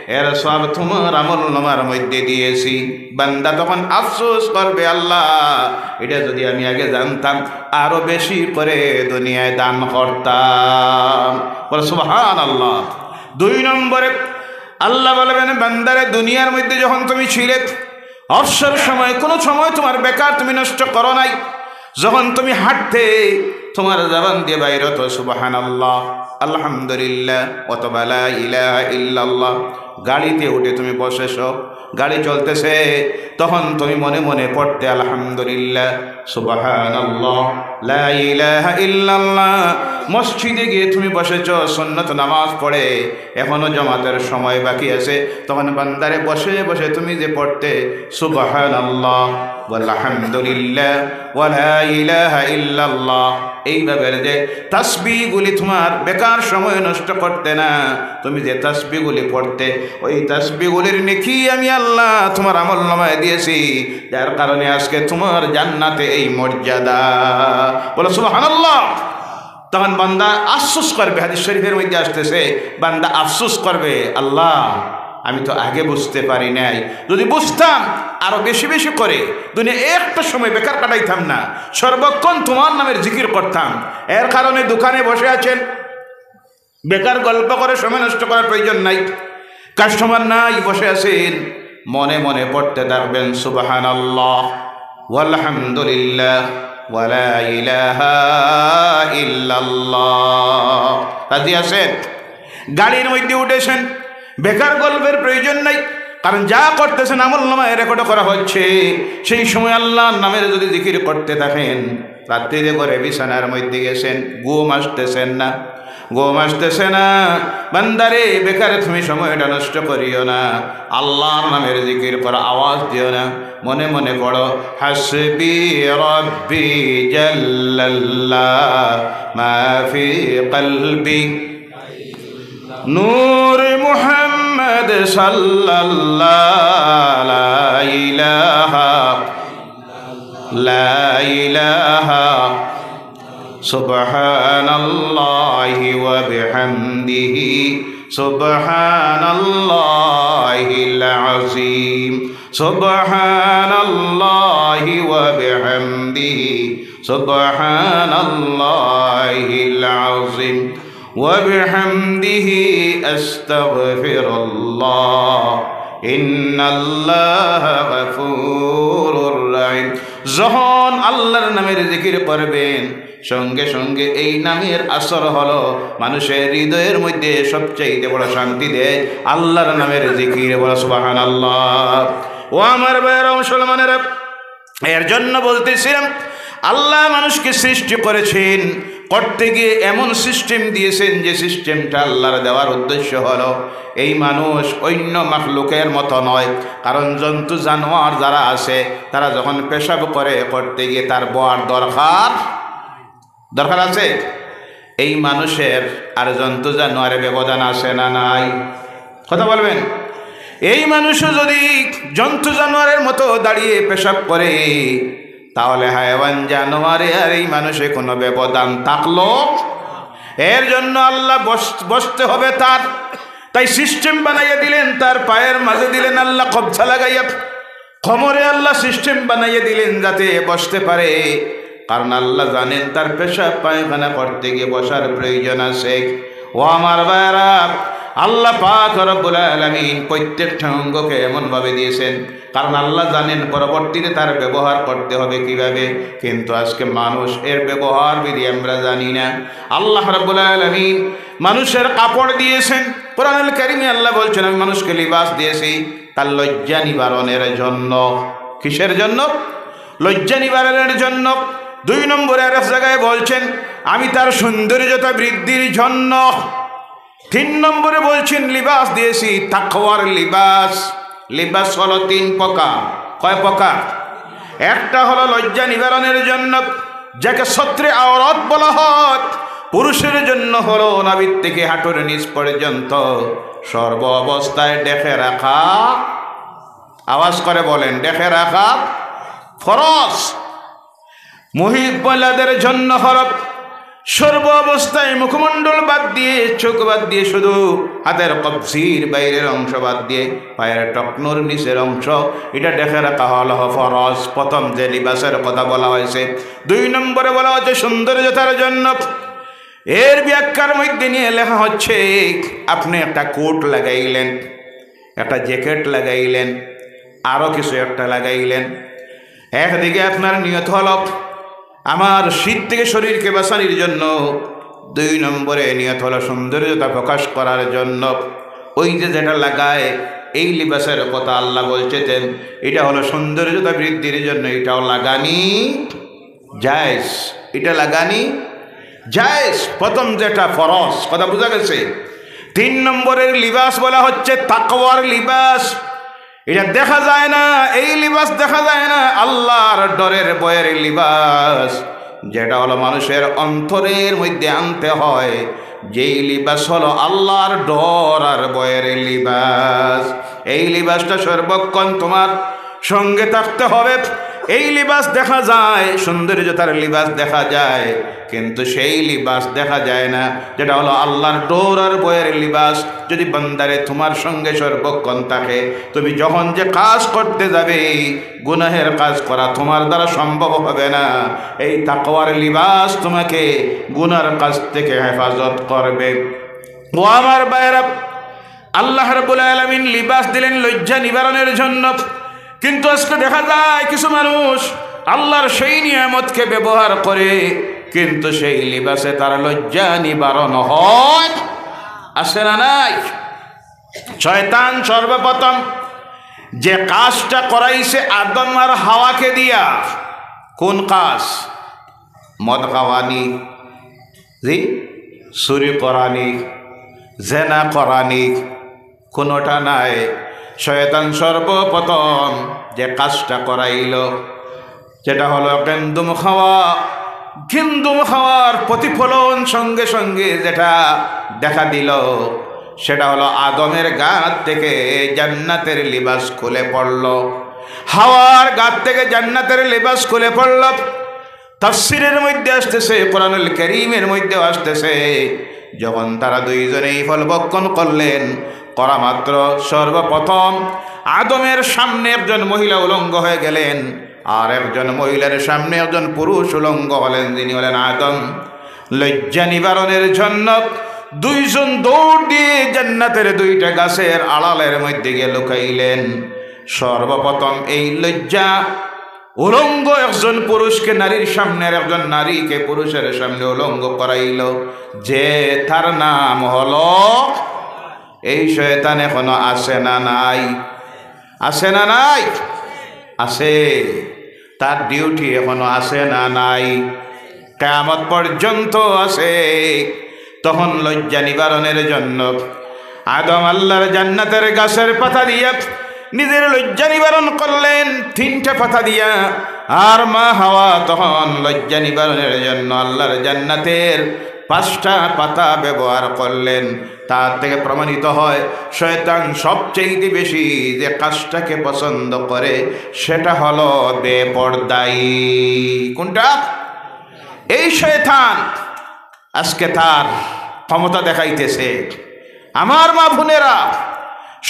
এর সওয়াব তোমার আমলনামার মধ্যে দিয়েছি।" বান্দা তখন আফসোস করবে, "আল্লাহ, এটা যদি আমি আগে জানতাম, আরো বেশি করে দুনিয়ায় দান করতাম।" বলে, "সুবহানাল্লাহ।" দুই নম্বরে আল্লাহ বলবেন, "বান্দারে, দুনিয়ার মধ্যে যখন তুমি ছিলে, অবসর সময়, কোনো সময় তোমার বেকার তুমি নষ্ট করো নাই। যখন তুমি হাঁটতে, তোমার জবান দিয়ে বাইর হতো সুবহানাল্লাহ, আলহামদুলিল্লাহ, অথবা লা ইলাহা ইল্লাল্লাহ। গাড়িতে উঠে তুমি বসেছো, গাড়ি চলতেছে, তখন তুমি মনে মনে পড়তে আলহামদুলিল্লাহ, সুবহানাল্লাহ, লা ইলাহা ইল্লাল্লাহ। মসজিদে গিয়ে তুমি বসেছো, সুন্নত নামাজ পড়ে, এখনো জমাতের সময় বাকি আছে, তখন বান্দারে বসে বসে তুমি যে পড়তে সুবহানাল্লাহ, ওয়ালহামদুলিল্লাহ, ওয়ালা ইলাহা ইল্লাল্লাহ, এইভাবে যে তাসবিহগুলি তোমার বেকার সময় নষ্ট করতে না, তুমি যে তাসবিহগুলি পড়তে, ওই তাসবিহগুলির নেকি আমি আল্লাহ তোমার আমলনামায় দিয়েছি, যার কারণে আজকে তোমার জান্নাতে এই মর্যাদা।" বলো সুবহানাল্লাহ। তখন বান্দা আফসোস করবে, হাদিস শরীফের মধ্যে আসতেছে, বান্দা আফসোস করবে, "আল্লাহ, আমি তো আগে বুঝতে পারি নাই, যদি বুঝতাম আরো বেশি বেশি করে দুনিয়া একটা সময় বেকার কাটাইতাম না, সর্বক্ষণ তোমার নামের জিকির করতাম।" এর কারণে দোকানে বসে আছেন, বেকার গল্প করে সময় নষ্ট করার প্রয়োজন নাই। কাস্টমার নাই, বসে আছেন, মনে মনে পড়তে থাকবেন সুবহানাল্লাহ, ওয়ালহামদুলিল্লাহ, ওয়ালা ইলাহা ইল্লাল্লাহ। রাজি আছেন? গাড়ির মধ্যে উঠেছেন, বেকার গল্পের প্রয়োজন নাই, কারণ যা করতেছেন আমলনামায় রেকর্ড করা হচ্ছে। সেই সময় আল্লাহর নামের যদি জিকির করতে থাকেন, রাত্রিরে ঘরে বিছানার মধ্যে গেছেন, ঘুম আসতেছেন না, ঘুম আসতেছে না। বান্দারে, বেকার তুমি সময়টা নষ্ট করিও না, আল্লাহর নামের জিকির করো, আওয়াজ দিও না, মনে মনে পড়ো, হাসবি রব্বি জাল্লাল্লাহ মা ফি কলবি, নূর মুহাম্মদ সাল্লাল্লাহ, লা ইলাহা, লা ইলাহা, সুবহানাল্লাহি ওয়া বিহামদিহি, সুবহানাল্লাহিল আযীম, সুবহানাল্লাহি ওয়া বিহামদিহি, সুবহানাল্লাহিল আযীম। ওয়া বিহামদিহি আস্তাগফিরুল্লাহ, ইন্নাল্লাহা গাফুরুর রহিম। যখন আল্লাহর নামের জিকির করবেন, সঙ্গে সঙ্গে এই নামের আসর হলো মানুষের হৃদয়ের মধ্যে সবচাইতে বড় শান্তি দেয় আল্লাহর নামের জিকির। বলো সুবহানাল্লাহ। ও আমার ভাইয়েরা, মুসলমানেরা, এর জন্য বলতেছিলাম, আল্লাহ মানুষকে সৃষ্টি করেছেন, করতে গিয়ে এমন সিস্টেম দিয়েছেন যে সিস্টেমটা আল্লাহর দেওয়ার উদ্দেশ্য হলো এই মানুষ অন্য মাখলুকের মতো নয়। কারণ জন্তু জানোয়ার যারা আছে, তারা যখন পেশাব করে করতে গিয়ে তার বওয়ার দরকার, দরকার আছে? এই মানুষের আর জন্তু জানোয়ারের ব্যবধান আছে না নাই? কথা বলবেন। এই মানুষও যদি জন্তু জানোয়ারের মতো দাঁড়িয়ে পেশাব করে, তাহলে হায়ওয়ান জানোয়ারে আর এই মানুষে কোনো ব্যবধান থাকলো? এর জন্য আল্লাহ বস-, বসতে হবে তার, তাই সিস্টেম বানাইয়া দিলেন, তার পায়ের মাঝে দিলেন আল্লাহ কবজা লাগাইয়া, কোমরে আল্লাহ সিস্টেম বানাইয়া দিলেন যাতে বসতে পারে, কারণ আল্লাহ জানেন তার পেশাব পায়খানা করতে গিয়ে বসার প্রয়োজন আছে। ও আমার ভাইরা, আল্লাহ পাক রব্বুল আলামিন প্রত্যেকটা অঙ্গকে এমনভাবে দিয়েছেন, কারণ আল্লাহ জানেন পরবর্তীতে তার ব্যবহার করতে হবে কিভাবে। কিন্তু আজকে মানুষ এর ব্যবহার বিধি আমরা জানি না। আল্লাহ রব্বুল আলামিন মানুষের কাপড় দিয়েছেন, কোরআনুল কারীমে আল্লাহ বলছেন, "আমি মানুষকে লিবাস দিয়েছি তার লজ্জা নিবারণের জন্য।" কিসের জন্য? লজ্জা নিবারণের জন্য। দুই নম্বরে আরেক জায়গায় বলছেন, "আমি তার সৌন্দর্যতা বৃদ্ধির জন্য।" তিন নম্বরে বলছেন, "লিবাস দিয়েছি তাকওয়ার লিবাস।" লিবাস হলো তিন প্রকার। কয় প্রকার? একটা হলো লজ্জা নিবারণের জন্য, যাকে সত্রে আওরাত বলা হয়। পুরুষের জন্য হলো নাভির থেকে হাঁটুর নিচ পর্যন্ত সর্ব অবস্থায় ঢেকে রাখা। আওয়াজ করে বলেন, ঢেকে রাখা ফরজ। মহি-, মহিলাদের জন্য হলো সর্ব অবস্থায় মুখমণ্ডল বাদ দিয়ে, চোখ বাদ দিয়ে, শুধু হাতের কবজির বাইরের অংশ বাদ দিয়ে, পায়ের টকনুর নিচের অংশ, এটা ঢেকে রাখা হলো ফরজ। প্রথম যে লিবাসের কথা বলা হয়েছে, দুই নম্বরে বলা হচ্ছে সৌন্দর্যতার জন্য। এর ব্যাখ্যার মধ্যে নিয়ে লেখা হচ্ছে, আপনি একটা কোট লাগাইলেন, একটা জ্যাকেট লাগাইলেন, আরও কিছু একটা লাগাইলেন। একদিকে আপনার নিয়ত হলো আমার শীত থেকে শরীরকে বাঁচানোর জন্য, দুই নম্বরে নিয়ত হলো সৌন্দর্যতা প্রকাশ করার জন্য। ওই যে যেটা লাগায়, এই লিবাসের কথা আল্লাহ বলছেন, এটা হলো সৌন্দর্যতা বৃদ্ধির জন্য, এটাও লাগানি জায়েজ, এটা লাগানি জায়েজ। প্রথম যেটা ফরজ, কথা বুঝা গেছে? তিন নম্বরের লিবাস বলা হচ্ছে তাকওয়ার লিবাস। এটা দেখা যায় না, এই লিবাস দেখা যায় না, আল্লাহর ডরের ভয়ের লিবাস, যেটা হলো মানুষের অন্তরের মধ্যে আনতে হয়, যেই লিবাস হলো আল্লাহর ডর আর ভয়ের লিবাস। এই লিবাসটা সর্বক্ষণ তোমার সঙ্গে থাকতে হবে। এই লিবাস দেখা যায়, সৌন্দর্যতার লিবাস দেখা যায়, কিন্তু সেই লিবাস দেখা যায় না, যেটা হলো আল্লাহর ডর আর ভয়ের লিবাস। যদি বান্দারে তোমার সঙ্গে সর্বক্ষণ থাকে, তুমি যখন যে কাজ করতে যাবে, গুনাহের কাজ করা তোমার দ্বারা সম্ভব হবে না। এই তাকওয়ার লিবাস তোমাকে গুনার কাজ থেকে হেফাজত করবে। ও আমার ভাইরা, আল্লাহ রাব্বুল আলামিন লিবাস দিলেন লজ্জা নিবারণের জন্য, কিন্তু আজকে দেখা যায় কিছু মানুষ আল্লাহর সেই নিয়ামতকে ব্যবহার করে, কিন্তু সেই লিবাসে তার লজ্জা নিবারণ হয়, আছে না নাই? শয়তান সর্বপ্রথম যে কাজটা করাইছে আদম আর হাওয়াকে দিয়া, কোন কাজ? মদ খাওয়ানি, জি, চুরি করানি, জেনা করানি, কোনোটা নাই। শয়তান সর্বপ্রথম যে কাজটা করাইল, যেটা হলো গেন্দুম খাওয়া, গেন্দুম খাওয়ার প্রতিফলন সঙ্গে সঙ্গে যেটা দেখা দিল, সেটা হলো আদমের গাত থেকে জান্নাতের লিবাস খুলে পড়ল, হাওয়ার গাত থেকে জান্নাতের লিবাস খুলে পড়ল। তাফসীরের মধ্যে আসতেছে, কোরআনুল কারীমের মধ্যেও আসতেছে, যখন তারা দুইজনেই ফল ভক্ষণ করলেন, করা মাত্র সর্বপ্রথম আদমের সামনে একজন মহিলা উলঙ্গ হয়ে গেলেন, আর একজন মহিলার সামনে একজন পুরুষ উলঙ্গ হলেন, যিনি হলেন আদম। লজ্জা নিবারণের জন্য দুইজন দৌড় দিয়ে জান্নাতের দুইটা গাছের আড়ালের মধ্যে গিয়ে লুকাইলেন। সর্বপ্রথম এই লজ্জা উলঙ্গ একজন পুরুষকে নারীর সামনে, আর একজন নারীকে পুরুষের সামনে উলঙ্গ করাইল, যে তার নাম হলো, এই শয়তান এখনো আছে না নাই? আছে না নাই? আছে। তার ডিউটি এখনো আছে না নাই? কিয়ামত পর্যন্ত আছে। তখন লজ্জা নিবারণের জন্য আদম আল্লাহর জান্নাতের গাছের পাতা দিয়া নিজের লজ্জা নিবারণ করলেন তিনটা পাতা দিয়া। আর মা হাওয়া তখন লজ্জা নিবারণের জন্য আল্লাহর জান্নাতের পাঁচটা পাতা ব্যবহার করলেন। তার থেকে প্রমাণিত হয় শয়তান সবচেয়ে বেশি যে কাজটাকে পছন্দ করে সেটা হলো বেপর্দাই। কোনটা? এই শয়তান আজকে তার ক্ষমতা দেখাইতেছে। আমার মা বোনেরা,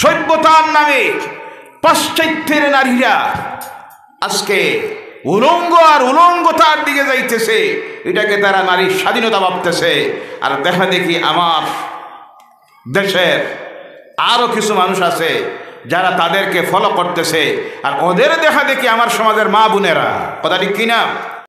সভ্যতার নামে পাশ্চাত্যের নারীরা আজকে উলঙ্গ আর উলঙ্গতার দিকে যাইতেছে। এটাকে তারা নারীর স্বাধীনতা ভাবতেছে। আর দেখা দেখি আমার দেশের আরো কিছু মানুষ আছে যারা তাদেরকে ফলো করতেছে, আর ওদের দেখা দেখি আমার সমাজের মা বোনেরা, কথা ঠিক কি না?